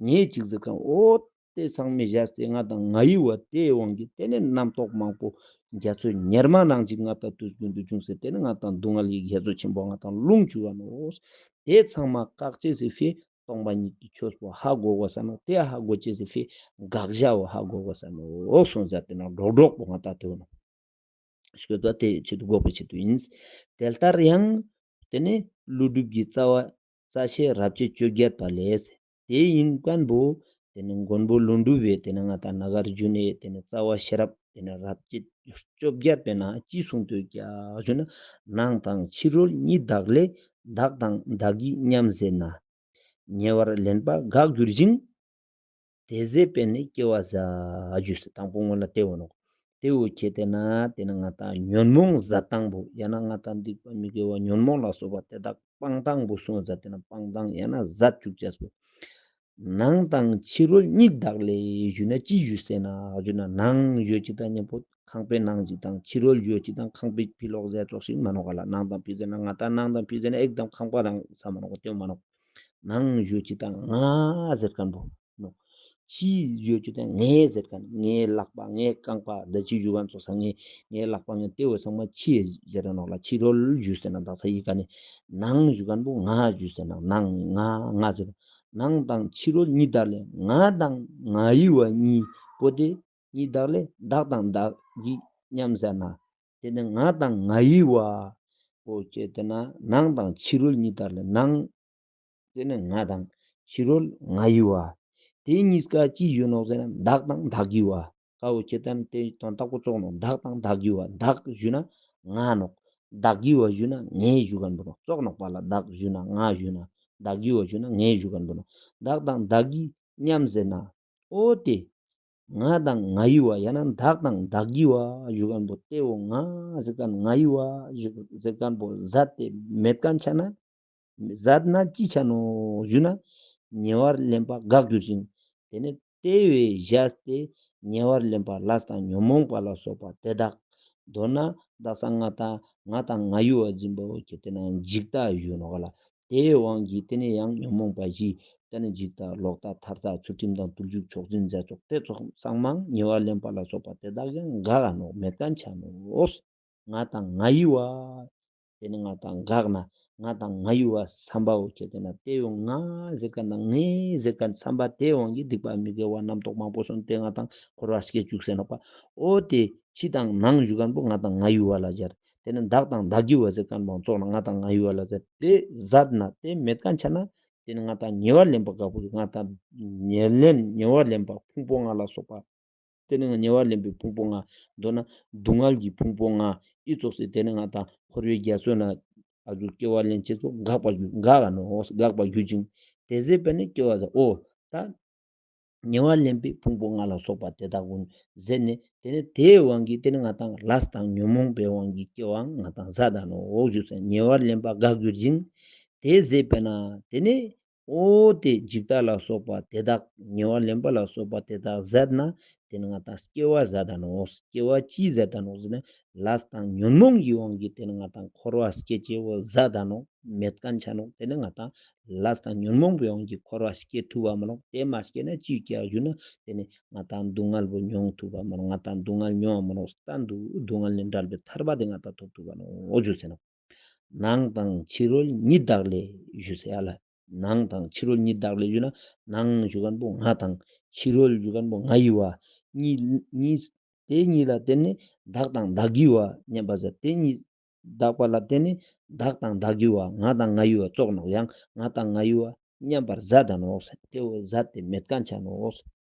ངའི་ཅིག་ཟེར་མཁན་འོ་དེ་ཚང་མའི་བཞག་སྟེ་ང་དང་ང་ཡི་བ་དེའི་དབང་གིས་དེ་ནི་རྣམ་རྟོག་མང་པོ་རྒྱ་མཚོའི་གཉེར་མ་ནང་ཅིག་ང་དང་དུས་རྒྱུན་དུ་འབྱུང་སྟེ་དེ་ནི་ང་དང་སྡུག་བསྔལ་གྱི་རྒྱ་མཚོ་ཆེན་པོ་ང་དང་ལྷུང་བཅུག་ག་ནོག་དེ་ཚང་མ་བཀག་ཅེས་སི་ཕིའ་སྟོང་པ་ཉིད་ཀྱི་ཆོས་པོ་ཧ་གོ་དགོས་ས་ནོག་དེ་ཧ་གོ་ཅེས་སི་ཕིའ་དགག་བྱ་བོ་ཧ་གོ་དགོས་ས་ནོག་གསུངས་ཟེར་ཏེ་ན་སྒྲོག་སྒྲོག་པོ་ང་དང་དེ་བོ་ནོག་ཤོད་པ་དེ་ཆེད་དུ་འགོག་པའི་ཆེད་དུ་ཡིན། དེ་ལྟར་ཡང་དེ་ནི་ཀླུ་སྒྲུབ་ཀྱི་རྩ་བ་རྩ་ཤེས་རབ་བྱེད་བཅོ་བརྒྱད་པ་ལས། དེ་ཡིན་མཁན་པོ་དེ་ནི་མགོན་པོ་ཀླུ་སྒྲུབ་པས་དེ་ནི་ང་དང་ན་ག་རི་རྒྱུད་ནས་དེ་ནི་རྩ་བ་ཤེས་རབ་དེ་ནི་རབ་བྱེད་བཅོ་བརྒྱད་པའི་ནང་ཅི་གསུངས་འདུག་ཀྱག་ཞུ་ན། ནང་དང་ཕྱི་རོལ་གཉིས་དག་ལས། བདག་དང་བདག་གི་མཉམ་ཟད་ན། ཉེ་བར་ལེན་པ་དགག་གྱུར་ཞིང་། དེ་ཟད་པས་ནི་སྐྱེ་བ་ཟད་ཞུས་ཏེ་དང་པོ་སྔོན་ལ་དེ་བོ་ནོག་དེ་བོ་ཁྱེད་དེ་ན་དེ་ན་ང་དང་ཉོན་མོངས་ཟད་སྟངས་པོ་ཡང་ན་ང་དང་སྡིག་པ་མི་དགེ་བ་ཉོན་མོངས་ལ་སོགས་པ་དེ་དག་སྤང་སྟངས་པོ་གསུངས་ཟེར་ཏེ་ན་སྤང་སྟངས་ཡང་ན་ཟད་བཅུག་ཅེས་པོ། ནང་དང་ཕྱི་རོལ་གཉིས་དག་ལས་ཞུ་ན་ཅི་ཞུས་ཟེར་ན་ཞུ་ན་ནང་ཞུ་ཅིག་དང་མཉམ་པོ་ཁང་པའི་ནང་ཅིག་དང་ཕྱི་རོལ་ཞུ་ཅིག་དང་ཁང་པའི་ཕི་ལོག་ཟེར་ཙོགས་ཤིག་མ་ནོག་ག་ལ། ནང་དང་ཕྱི་ཟེར་ན་ང་དང་ནང་དང་ཕྱི་ཟེར་ན་ཨེག་དམ་ཁང་པ་རང་ས་མ་ནོག་ག་དེ་མ་ནོག་ནང་ཞུ་ཅིག་དང་ང་ཟེར་མཁན་པོ་ནོག་ཕྱི་ཞུ་ཅིག་དང་ངའི་ཟེར་མཁན་ངའི་ལག་པ་ངའི་རྐང་པ་འདི་ཅི་ཞུ་མཁན་ཙོགས་ས་ངའི་ངའི་ལག་པ་ངའི་དེ་བོ་ཚང་མ་ཕྱི་ཟེར་ར་ནོག་ལ། ཕྱི་རོལ་ཞུ་ཟེར་ན་དག་ས་ཡི་ག་ནས་ནང་ཞུ་མཁན་པོ་ང་ཞུ་ཟེར་ན་ནང་ང་ང་ཟེར་ནང་དང་ཕྱི་རོལ་གཉིས་དག་ལས་ང་དང་ང་ཡི་བ་གཉིས་པོ་དེ་གཉིས་དག་ལས་བདག་དང་བདག་གི་མཉམ་ཟད་ན། དེ་ནི་ང་དང་ང་ཡི་བ། འོ་ཁྱེད་དེ་ན་ནང་དང་ཕྱི་རོལ་གཉིས་དག་ལས་ནང་དེ་ནི་ང་དང་ཕྱི་རོལ་ང་ཡི་བ། དེ་གཉིས་ཀ་ཅི་ཞུ་ནོག་ཟེར་ན་བདག་དང་བདག་གི་བ། ཀ་བོ་ཁྱེད་དེ་ན་དེ་དོན་དག་པོ་ཙོགས་ནོག་བདག་དང་བདག་གི་བ། བདག་ཞུ་ན་ང་ནོག་བདག་གི་བ་ཞུ་ན་ངའི་ཞུ་མཁན་པོ་ནོག་ཙོགས་ནོག་པ་ལ། བདག་ཞུ་ན་ང་ཞུ་ན་བདག་གི་བ་ཞུ་ན་ངའི་ཞུ་མཁན་པོ་ནོག་བདག་དང་བདག་གི་མཉམ་ཟད་ན། འོ་དེ། ང་དང་ང་ཡི་བ་ཡང་ན་བདག་དང་བདག་གི་བ་ཞུ་མཁན་པོ་དེ་བོ་ང་ཟེར་མཁན་ང་ཡི་བ་ཞུ་ཟེར་མཁན་པོ་ཟད་དེ་མེད་མཁན་ཆ་ན། ཟད་ན་ཅི་ཆ་ནོག་ཞུ་ན། ཉེ་བར་ལེན་པ་དགག་གྱུར་ཞིང་། དེ་ནི་ ཏེ་བོའི་བཞག་སྟེ་ཉེ་བར་ལེན་པ་ལས་དང་ཉོན་མོངས་པ་ལ་སོགས་པ་དེ་དག་མདོར་ན་དག་ས་ང་དང་ང་དང་ང་ཡུལ་བ་འཛིན་པ་བོ་ཁྱེར་ཏེ་ན་འཇིག་ལྟ་ཞུ་ནོག་ལ། ཏེའི་དབང་གིས་ཏེ་ནེ་ཡང་ཉོན་མོངས་པ་བཞི། ཏེ་ནེ་འཇིག་ལྟ་ལོག་ལྟ་ཐར་ལྟ་ཚུལ་ཁྲིམས་དང་བརྟུལ་ཞུགས་མཆོག་འཛིན་རྫས་སོགས་ཏེ་ཙོགས་ཚང་མ་ཉེ་བར་ལེན་པ་ལ་སོགས་པ་དེ་དག་ཡང་འགག་ག་ནོག་མེད་མཁན་ཆ་ནོག་ང་དང་ང་ཡུལ་བ། ཏེ་ནེ་ང་དང་འགག་ན་ང་དང་ང་ཡུལ་བ་བསམ་པ་བོ་ཁྱེར་ཏེ་ན་ཏེ་བོ་ང་ཟེར་མཁན་དང་ངའི་ཟེར་མཁན་བསམ་པ་ཏེའི་དབང་གིས་སྡིག་པ་མི་དགེ་བ་རྣམ་རྟོག་མང་པོ་སོང་སྟེ་ང་དང་འཁོར་བ་སྐྱེ་བཅུག་ཟེར་ནོག་པ། འོ་ཏེ་ཕྱི་དང་ནང་ཞུ་མཁན་པོ་ང་དང་ང་ཡུལ་བ་ལ་སྦྱར། ཏེ་ནེ་བདག་དང་བདག་གི་བ་ཟེར་མཁན་པོ་ཙོགས་ན་ང་དང་ང་ཡུལ་བ་ལ་སྦྱར། ཏེ་ཟད་ན་ཏེ་མེད་མཁན་ཆ་ན་ཏེ་ནེ་ང་དང་ཉེ་བར་ལེན་པ་དགག་པོ་ང་དང་ཉེ་ལེན་ཉེ་བར་ལེན་པ་ཕུང་པོ་ལྔ་ལ་སོགས་པ། ཏེ་ནེ་ང་ཉེ་བར་ལེན་པའི་ཕུང་པོ་ལྔ། མདོར་ན་སྡུག་བསྔལ་གྱི་ཕུང་པོ་ལྔ། འི་ཙོགས་སི་ཏེ་ནེ་ང་དང་འཁོར་བའི་རྒྱ་མཚོ་ན་ཨ་ཟུག་སྐྱེ་བ་ལེན་ཅེས་སོགས་འགག་པར་འགག་ག་ནོག་འགག་པར་གྱུར་ཅིང་། ཏེ་ཟད་པ་ནི་སྐྱེ་བ་ཟད་འོ་ད། ཉེ་བར་ལེན་པའི་ཕུང་པོ་ལྔ་ལ་སོགས་པ་དེ་དག་ཀུན་ཟད་ནས་ཏེ་ནེ་ཏེའི་དབང་གིས་ཏེ་ནེ་ང་དང་ལས་དང་ཉོན་མོངས་པའི་དབང་གིས་སྐྱེ་བའང་ང་དང་ཟད་ད་ནོག་འོ་ཞུ་ཟེར་ཉེ་བར་ལེན་པ་འགག་གྱུར་ཅིང་། ཏེ་ཟད་པས་ན་ཏེ་ནེ། འོ་ཏེ་འཇིག་ལྟ་ལ་སོགས་པ་དེ་དག་ཉེ་བར་ལེན་པ་ལ་སོགས་པ་དེ་དག་ཟད་ན་ཏེ་ནེ་ང་དང་སྐྱེ་བ་ཟད་ད་ནོག་སྐྱེ་བ་ཅི་ཟད་ད་ནོག་ཟེར་ན་ལས་དང་ཉོན་མོངས་ཀྱི་དབང་གིས་ཏེ་ནེ་ང་དང་འཁོར་བ་སྐྱེ་ཅེས་བོ་ཟད་ད་ནོག་མེད་མཁན་ཆ་ནོག་ཏེ་ནེ་ང་དང་ལས་དང་ཉོན་མོངས་པའི་དབང་གིས་འཁོར་བ་སྐྱེ་ཐུབ་བ་མ་ནོག་ཏེ་མ་སྐྱེ་ན་ཅི་སྐྱེ་ཞུ་ན་ཏེ་ནེ་ང་དང་སྡུག་བསྔལ་བོ་མྱོང་ཐུབ་བ་མ་ནོག་ང་དང་སྡུག་བསྔལ་མྱོང་བ་མ་ནོག་གཏན་དུ་སྡུག་བསྔལ་ལས་བྲལ་བའི་ཐར་པ་དེ་ང་དང་ཐོབ་ཐུབ་བ་ནོག་འོ་ཞུ་ཟེར་ན། ནང་དང་ཕྱི་རོལ་ཉིད་བདག་ལས་ཞུ་ཟེར་ཡ་ལ། ནང་དང་ཕྱི་རོལ་ཉིད་བདག་ལས་ཞུ་ན་ནང་ཞུ་མཁན་པོ་ང་དང་ཕྱི་རོལ་ཞུ་མཁན་པོ་ང་ཡི་བ། གཉིས་གཉིས་ཏེ་གཉིས་ལ་བརྟེན་ནས་བདག་དང་བདག་གི་བ་མཉམ་པར་ཟད། ཏེ་གཉིས་བདག་པ་ལ་བརྟེན་ནས་བདག་དང་བདག་གི་བ་ང་དང་ང་ཡི་བ་ཙོགས་ནོག་ཡང་ང་དང་ང་ཡི་བ་མཉམ་པར་ཟད་ད་ནོག་ཏེ་བོ་ཟད་དེ་མེད་མཁན་ཆ་ནོག་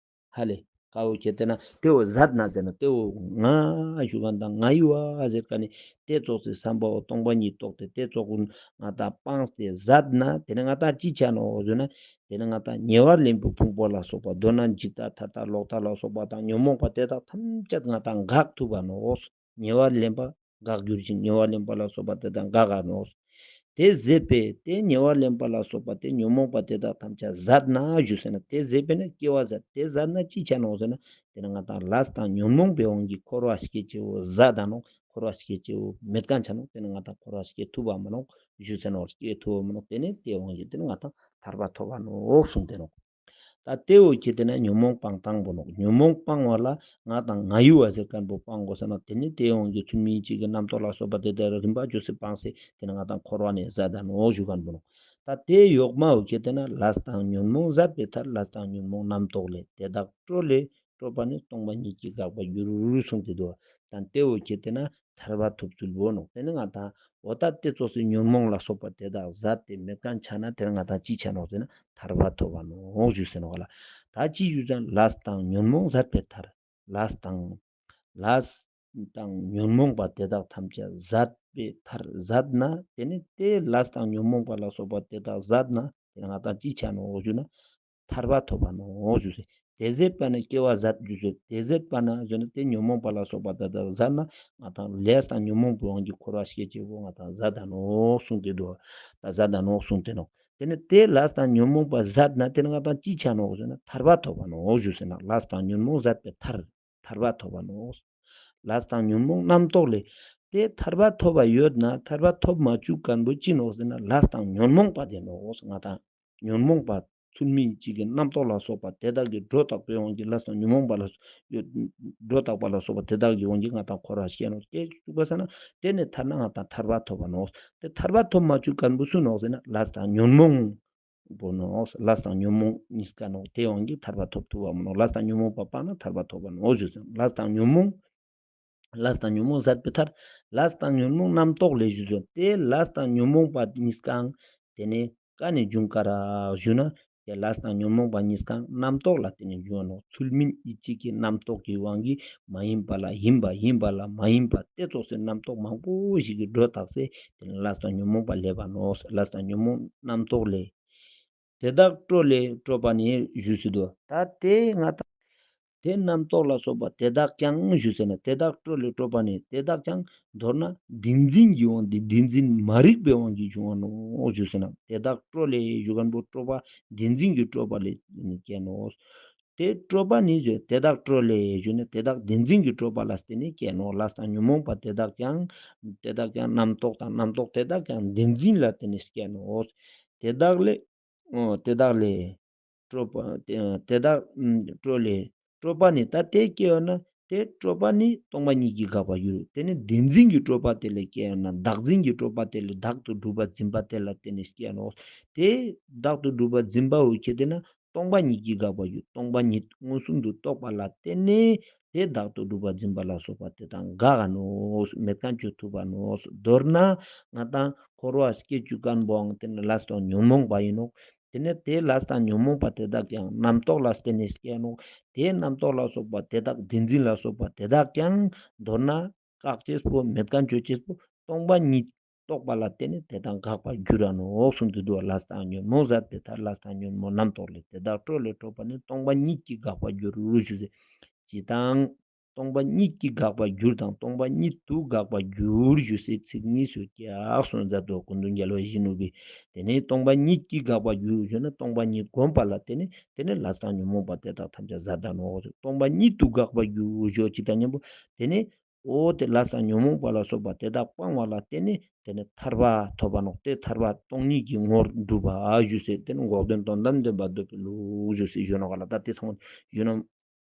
ཧ་ལེ། ཀ་བོ་ཁྱེར་ཏེ་ན་ཏེ་བོ་ཟད་ན་ཟེར་ན་ཏེ་བོ་ང་ཞུ་མཁན་དང་ང་ཡི་བ་ཟེར་མཁན་ནི་ཏེ་ཙོགས་སི་བསམ་པ་བོ་སྟོང་པ་ཉིད་རྟོགས་ཏེ་ཏེ་ཙོགས་ཀུན་ང་དང་སྤངས་ཏེ་ཟད་ན་ཏེ་ནེ་ང་དང་ཅི་ཆ་ནོག་ཟེར་ན་ཏེ་ནེ་ང་དང་ཉེ་བར་ལེན་པའི་ཕུང་པོ་ལ་སོགས་པ་མདོར་ན་འཇིག་ལྟ་ཐར་ལྟ་ལོག་ལྟ་ལ་སོགས་པ་དང་ཉོན་མོངས་པ་དེ་དག་ཐམས་ཅད་ང་དང་འགག་ཐུབ་བ་ནོག་ཉེ་བར་ལེན་པ་འགག་གྱུར་ཅིང་ཉེ་བར་ལེན་པ་ལ་སོགས་པ་དེ་དག་འགག་ག་ནོག་ཏེ་ཟད་པས་ཏེ་ཉེ་བར་ལེན་པ་ལ་སོགས་པ་ཏེ་ཉོན་མོངས་པ་དེ་དག་ཐམས་ཅད་ཟད་ན་ཞུ་ཟེར་ན་ཏེ་ཟད་པས་ན་སྐྱེ་བ་ཟད། ཏེ་ཟད་ན་ཅི་ཆ་ནོག་ཟེར་ན་ཏེ་ནེ་ང་དང་ལས་དང་ཉོན་མོངས་པའི་དབང་གིས་འཁོར་བ་སྐྱེ་ཅེས་བོ་ཟད་ད་ནོག་འཁོར་བ་སྐྱེ་ཅེས་བོ་མེད་མཁན་ཆ་ནོག་ཏེ་ནེ་ང་དང་འཁོར་བ་སྐྱེ་ཐུབ་བ་མ་ནོག་ཞུ་ཟེར་ནོག་སྐྱེ་ཐུབ་བ་མ་ནོག་ཏེ་ནེ་ཏེ་དབང་གིས་ཏེ་ནེ་ང་དང་ཐར་པ་ཐོབ་བ་ནོག་གསུངས་ཏེ་ནོག་ད་ཏེ་བོ་ཁྱེར་ཏེ་ན་ཉོན་མོངས་སྤང་སྟངས་པོ་ནོག་ཉོན་མོངས་སྤང་བ་ལ་ང་དང་ང་ཡི་བ་ཟེར་མཁན་པོ་སྤང་དགོས་ཟེར་ན་ཏེ་ནེ་ཏེ་དབང་གིས་ཚུལ་མིན་ཡིད་བྱེད་ཀྱི་རྣམ་རྟོག་ལ་སོགས་པ་དེ་དག་རིམ་པ་བཅོས་སེ་སྤངས་སེ་ཏེ་ནེ་ང་དང་འཁོར་བ་ནེ་ཟད་ད་ནོག་ཞུ་མཁན་པོ་ནོག་ད་ཏེ་ཡོག་མ་བོ་ཁྱེར་ཏེ་ན་ལས་དང་ཉོན་མོངས་ཟད་པའི་མཐར། ལས་དང་ཉོན་མོངས་རྣམ་རྟོག་ལས། དེ་དག་སྤྲོ་ལས་སྤྲོ་བ་ནི་སྟོང་པ་ཉིད་ཀྱིས་འགགས་པར་འགྱུར་གསུངས་ཏེ་འདུག་ད་ཏེ་བོ་ཁྱེར་ཏེ་ན་ཐར་པ་ཐོབ་ཚུལ་བོ་ནོག་ཏེ་ནེ་ང་དང་འོ་ད་ཏེ་ཙོགས་སི་ཉོན་མོངས་ལ་སོགས་པ་དེ་དག་ཟད་དེ་མེད་མཁན་ཆ་ན་ཏེ་ནེ་ང་དང་ཅི་ཆ་ནོག་ཟེར་ན་ཐར་པ་ཐོབ་བ་ནོག་ཞུ་ཟེར་ནོག་ལ། ད་ཅི་ཞུ་ཟེར་ན་ལས་དང་ཉོན་མོངས་ཟད་པའི་མཐར། ལས་དང་ལས་དང་ཉོན་མོངས་པ་དེ་དག་ཐམས་ཅད་ཟད་པའི་མཐར། ཟད་ན་ཏེ་ནེ་ཏེ་ལས་དང་ཉོན་མོངས་པ་ལ་སོགས་པ་དེ་དག་ཟད་ན་ཏེ་ནེ་ང་དང་ཅི་ཆ་ནོག་ཞུ་ན་ཐར་པ་ཐོབ་བ་ནོག་ཞུ་ཟེར། དེ་ཟད་པ་ནི་སྐྱེ་བ་ཟད་ཞུ་ཟེར། དེ་ཟད་པ་ན་ཟེར་ན་ཏེ་ཉོན་མོངས་པ་ལ་སོགས་པ་དེ་དག་ཟད་ན་ང་དང་ལས་དང་ཉོན་མོངས་པའི་དབང་གིས་འཁོར་བ་སྐྱེ་ཅེས་བོ་ང་དང་ཟད་ད་ནོག་གསུངས་ཏེ་འདུག་ད་ཟད་ད་ནོག་གསུངས་ཏེ་ནོག་ཏེ་ནེ་ཏེ་ལས་དང་ཉོན་མོངས་པ་ཟད་ན་ཏེ་ནེ་ང་དང་ཅི་ཆ་ནོག་ཟེར་ན་ཐར་པ་ཐོབ་བ་ནོག་ཞུ་ཟེར་ན་ལས་དང་ཉོན་མོངས་ཟད་པའི་མཐར། ཐར་པ་ཐོབ་བ་ནོག་ལས་དང་ཉོན་མོངས་རྣམ་རྟོག་ལས། ཏེ་ཐར་པ་ཐོབ་བ་ཡོད་ན་ཐར་པ་ཐོབ་མ་བཅུག་མཁན་པོ་ཅི་ནོག་ཟེར་ན་ལས་དང་ཉོན་མོངས་པ་དེ་ནོག་ང་དང་ཉོན་མོངས་པ་ཚུལ་མིན་ཡིད་བྱེད་ཀྱི་རྣམ་རྟོག་ལ་སོགས་པ་དེ་དག་གི་སྒྲོ་བཏགས་པའི་དབང་གིས་ལས་དང་ཉོན་མོངས་པ་ལ་སོགས་སྒྲོ་བཏགས་པ་ལ་སོགས་པ་དེ་དག་གི་དབང་གིས་ང་དང་འཁོར་བ་སྐྱེ་ནོག་སྐྱེ་བཅུག་པ་ཟེར་ན་ཏེ་ནེ་ཐར་ན་ང་དང་ཐར་པ་ཐོབ་བ་ནོག་ཏེ་ཐར་པ་ཐོབ་མ་བཅུག་མཁན་པོ་སུ་ནོག་ཟེར་ན་ལས་དང་ཉོན་མོངས་པོ་ནོག་ལས་དང་ཉོན་མོངས་གཉིས་ཀ་ནོག་ཏེ་དབང་གིས་ཐར་པ་ཐོབ་ཐུབ་བ་མ་ནོག་ལས་དང་ཉོན་མོངས་པ་སྤངས་ན་ཐར་པ་ཐོབ་བ་ནོག་ཞུ་ཟེར། ལས་དང་ཉོན་མོངས་ལས་དང་ཉོན་མོངས་ཟད་པའི་མཐར། ལས་དང་ཉོན་མོངས་རྣམ་རྟོག་ལས་ཞུ་ཟེར། ཏེ་ལས་དང་ཉོན་མོངས་པ་གཉིས་ཀའང་ཏེ་ནེ་ཀ་ནེ་འབྱུང་ཀ་རག་ཞུ་ན་ཏེ་ལས་དང་ཉོན་མོངས་པ་གཉིས་ཀའང་རྣམ་རྟོག་ལ་བརྟེན་ནེ་འབྱུང་བ་ནོག་ཚུལ་མིན་ཡིད་བྱེད་ཀྱི་རྣམ་རྟོག་གི་དབང་གིས་མ་ཡིན་པ་ལ་ཡིན་པ་ཡིན་པ་ལ་མ་ཡིན་པ་ཏེ་ཙོགས་སི་རྣམ་རྟོག་མང་པོ་ཞིག་གི་སྒྲོ་བཏགས་སེ་ཏེ་ནེ་ལས་དང་ཉོན་མོངས་པ་ལེབ་བ་ནོག་ལས་དང་ཉོན་མོངས་རྣམ་རྟོག་ལས། དེ་དག་སྤྲོ་ལས་སྤྲོ་བ་ནི་ཞུ་ཟེར་དུག་ད་ཏེ་ང་དང་ཏེ་རྣམ་རྟོག་ལ་སོགས་པ་དེ་དག་ཀྱང་ཞུ་ཟེར་ན་དེ་དག་སྤྲོ་ལས་སྤྲོ་བ་ནི་དེ་དག་ཀྱང་མདོར་ན་བདེན་འཛིན་གྱི་དབང་དེ་བདེན་འཛིན་མ་རིག་པའི་དབང་གིས་བྱུང་བ་ནོག་ཞུ་ཟེར་ན་དེ་དག་སྤྲོ་ལས་ཞུ་མཁན་པོ་སྤྲོ་བ་བདེན་འཛིན་གྱི་སྤྲོ་བ་ལས་སྐྱེ་ནོག་དེ་སྤྲོས་པ་ནི་ཞུ་དེ་དག་སྤྲོས་ལས་ཞུ་ནི་དེ་དག་བདེན་འཛིན་གྱི་སྤྲོས་པ་ལ་བརྟེན་ནས་སྐྱེ་ནོག། ལས་དང་ཉོན་མོངས་པ་དེ་དག་ཀྱང་དེ་དག་ཀྱང་རྣམ་རྟོག་དང་རྣམ་རྟོག་དེ་དག་ཀྱང་བདེན་འཛིན་ལ་བརྟེན་ནས་སྐྱེ་ནོག། དེ་དག་ལས་ཨོ་དེ་དག་ལས་སྤྲོས་པ་དེ་དེ་དག་ཨམ་སྤྲོས་ལས་སྤྲོས་པ་ནི་ད་དེ་སྐྱེ་ཡོད་ན་དེ་སྤྲོས་པ་ནི་སྟོང་པ་ཉིད་ཀྱིས་དགག་པར་འགྱུར། དེ་ནི་བདེན་འཛིན་གྱི་སྤྲོས་པ་དེ་ལས་སྐྱེ་ཡོད་ན་བདག་འཛིན་གྱི་སྤྲོས་པ་དེ་ལས་བདག་ཏུ་གྲུབ་པ་འཛིན་པ་དེ་ལ་བརྟེན་ནས་སྐྱེ་ནོག། དེ་བདག་ཏུ་གྲུབ་པ་འཛིན་པ་འོ་ཁྱེད་དེ་ན་སྟོང་པ་ཉིད་ཀྱིས་དགག་པར་འགྱུར། སྟོང་པ་ཉིད་མངོན་སུམ་དུ་རྟོགས་པ་ལ་བརྟེན་ནས་དེ་བདག་ཏུ་གྲུབ་པ་འཛིན་པ་ལ་སོགས་པ་དེ་དག་འགག་ག་ནོག། མེད་མཁན་བཅོ་ཐུབ་པ་ནོག། མདོར་ན་ང་དང་འཁོར་བ་སྐྱེ་བཅུག་མཁན་པོའང་དེ་ནི་ལས་དང་ཉོན་མོངས་པ་ཡིན་ནོག། དེ་ནས་དེ་ལས་དང་ཉོན་མོངས་པ་དེ་དག་ཀྱང་རྣམ་རྟོག་ལ་བརྟེན་ནས་སྐྱེ་ནོག། དེ་རྣམ་རྟོག་ལ་སོགས་པ་དེ་དག་བདེན་འཛིན་ལ་སོགས་པ་དེ་དག་ཀྱང་མདོར་ན་བཀག་ཅེས་པོ་མེད་མཁན་བཅོ་ཅེས་པོ་སྟོང་པ་ཉིད་རྟོགས་པ་ལ་བརྟེན་ནས་དེ་དག་འགག་པར་འགྱུར་ར་ནོག་གསུངས་ཏེ་འདུག། ལས་དང་ཉོན་མོངས་ཟད་པའི་མཐར། ལས་དང་ཉོན་མོངས་རྣམ་རྟོག་ལས། དེ་དག་སྤྲོས་ལས་སྤྲོས་པ་ནི། སྟོང་པ་ཉིད་ཀྱིས་དགག་པར་འགྱུར་ཞུ་ཟེར། ཇི་ལྟར་སྟོང་པ་ཉིད་ཀྱིས་དགག་པར་འགྱུར་དང་སྟོང་པ་ཉིད་དུ་དགག་པར་འགྱུར་ཞུ་སའི་ཚིག་གཉིས་སུ་ཀྱག་གསུངས་མཛད་དོ། སྐུ་མདུན་རྒྱལ་བ་ཡིད་བཞིན་ནོར་བུས་དེ་ནས་སྟོང་པ་ཉིད་ཀྱིས་དགག་པར་འགྱུར་ཞུ་ན་སྟོང་པ་ཉིད་བསྒོམ་པ་ལ་བརྟེན་ནས་དེ་ནས་ལས་དང་ཉོན་མོངས་པ་དེ་དག་ཐམས་ཅད་ཟད་ད་ནོག། སྟོང་པ་ཉིད་དུ་དགག་པར་འགྱུར་ཞུ་ཅིག་དང་མཉམ་པོ་དེ་ནས་འོ་དེ་ལས་དང་ཉོན་མོངས་པ་ལ་སོགས་པ་དེ་དག་སྤང་བ་ལ་བརྟེན་ནས་དེ་ནས་ཐར་པ་ཐོབ་པ་ནོག། དེ་ཐར་པ་སྟོང་ཉིད་ཀྱི་ངོར་འགྲུབ་པ་ཞུ་སའི་དེ་ནས་འགོག་བདེན་དོན་དམ་བདེན་པ་འདོད་པའི་ལུགས་ཞུ་སའི་ཞུ་ནོག་ག་ལ། ད་དེ་ཚང་མ་ཞུ་ན་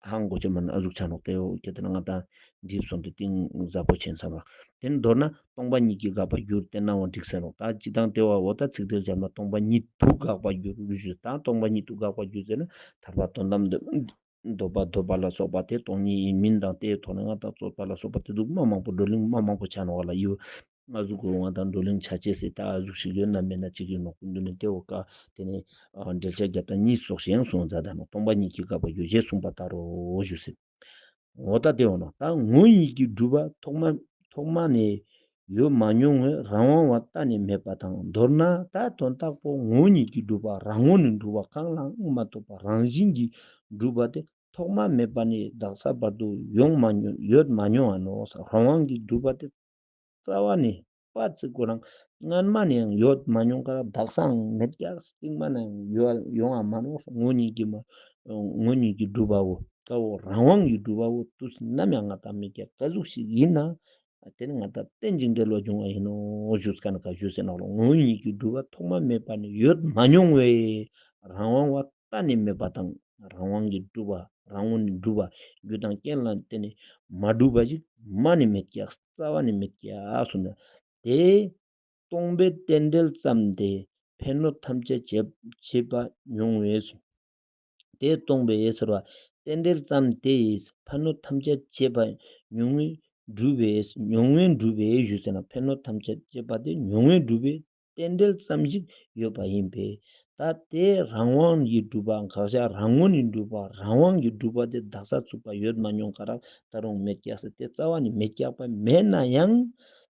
ཧང་གོ་ཆེ་མ་ན་ཨ་ཟུག་ཆ་ནོག། དེ་འོ་ཁྱེད་དེ་ན་ང་དང་འགྲིག་སོང་དེ་གཏིང་ཟབ་པོ་ཆེན་བསམ་རོགས། དེ་ནས་མདོར་ན་སྟོང་པ་ཉིད་ཀྱིས་དགག་པར་འགྱུར་ཏེ་ན་འོ་འགྲིག་ཟེར་ནོག། ད་ཅི་དང་དེ་བ་འོ་ད་ཚིག་དེ་བྱ་ན་སྟོང་པ་ཉིད་དུ་དགག་པར་འགྱུར་ཞུ། ད་སྟོང་པ་ཉིད་དུ་དགག་པར་འགྱུར་ཟེར་ན་ཐར་པ་དོན་དམ་འདོད་པ་འདོད་པ་ལ་སོགས་པ་དེ་སྟོང་ཉིད་ཡིན་མིན་དང་དེའི་ཐོག་ནས་ང་དང་རྩོད་པ་ལ་སོགས་པ་དེ་ཟུག་མ་མང་པོ་བགྲོ་གླེང་མ་མང་པོ་ཆ་ནོག་ག་ལ། ཡོ་ཨ་ཟུག་གོ་ང་དང་བགྲོ་གླེང་ཆ་ཅེས་སི་ད་ཨ་ཟུག་ཞིག་ཡོད་ན་མེད་ན་ཅིག་ཡོད་ནོག། སྐུ་མདུན་ནས་དེ་འོ་ཀ་དེ་ནས་ཨ་འགྲེལ་བཤད་རྒྱབ་དང་གཉིས་སོགས་ཤིག་ཡང་གསུངས་མཛད་ད་ནོག། སྟོང་པ་ཉིད་ཀྱིས་དགག་པར་འགྱུར་ཞེས་གསུངས་པ་ལྟར་རོ་ཞུ་ཟེར། འོ་ད་དེ་འོ་ན་ད་ངོ་བོ་ཉིད་ཀྱིས་གྲུབ་པ་ཐོག་མ་ཐོག་མ་ནས་ཡོད་མ་མྱོང་བས་རང་དབང་བ་གཏན་ནས་མེད་པ་དང་། མདོར་ན་ད་དོན་དག་པོ་ངོ་བོ་ཉིད་ཀྱིས་གྲུབ་པ་རང་ངོས་ནས་གྲུབ་པ་གང་ལའང་མ་ཐོགས་པ་རང་བཞིན་གྱིས་གྲུབ་པ་དེ་ཐོག་མ་མེད་པ་ནས་བདག་ས་བར་དུ་ཡོང་མ་མྱོང་ཡོད་མ་མྱོང་བ་ནོག། རང་དབང་གིས་གྲུབ་པ་དེ་རྩ་བ་ནས་པ་ཚིག་ཁོ་རང་སྔན་མ་ནས་ཡང་ཡོད་མ་མྱོང་ཀ་ར་བདག་སའང་མེད་ཀྱག། སྟིང་མ་ནའང་ཡོད་ཡོང་བ་མ་ནོག། ངོ་བོ་ཉིད་ཀྱིས་མ་ངོ་བོ་ཉིད་ཀྱིས་གྲུབ་པ་བོ་ཀ་བོ་རང་དབང་གིས་གྲུབ་པ་བོ་དུས་ནམ་ཡང་ང་དང་མེད་ཀྱག། ག་ཟུག་ཞིག་ཡིན་ན་དེ་ནི་ང་དང་རྟེན་ཅིང་འབྲེལ་བར་འབྱུང་བ་ཡིན་ནོག་ཞུས་ཀ་ན་ཀ་ཞུས་ཟེར་ནོག་ལོ། ངོ་བོ་ཉིད་ཀྱིས་གྲུབ་པ་ཐོག་མ་མེད་པ་ནས་ཡོད་མ་མྱོང་བས་རང་དབང་བ་གཏན་ནས་མེད་པ་དང་། རང་དབང་གིས་གྲུབ་པ་རང་ངོས་ནས་གྲུབ་པ་རྒྱུ་དང་རྐྱེན་ལ་བརྟེན་ནས་མ་གྲུབ་པ་ཞིག་མ་ནས་མེད་ཀྱག། རྩ་བ་ནས་མེད་ཀྱག་གསུངས་ནས་དེ་སྟོང་པའི་རྟེན་འབྲེལ་ཙམ་དེ་ཕན་གནོད་ཐམས་ཅད་བྱེད་བྱེད་པ་མྱོང་བས། དེ་སྟོང་པའི་ཟེར་བ་རྟེན་འབྲེལ་ཙམ་དེ་ཡིས་ཕན་གནོད་ཐམས་ཅད་བྱེད་པ་མྱོང་བས་གྲུབ་པས། མྱོང་བས་གྲུབ་པས་ཞུ་ཟེར་ན་ཕན་གནོད་ཐམས་ཅད་བྱེད་པ་དེ་མྱོང་བས་གྲུབ་པས། རྟེན་འབྲེལ་ཙམ་ཞིག་ཡོད་པ་ཡིན་པས། ད་དེ་རང་དབང་གིས་གྲུབ་པ་དགག་བྱ་རང་ངོས་ནས་གྲུབ་པ་རང་དབང་གིས་གྲུབ་པ་དེ་བདག་ས་ཚུགས་པ་ཡོད་མ་མྱོང་ཀ་ར་ད་རུང་མེད་ཀྱག་ཟེར་དེ་རྩ་བ་ནས་མེད་ཀྱག་པ་མེད་ན་ཡང་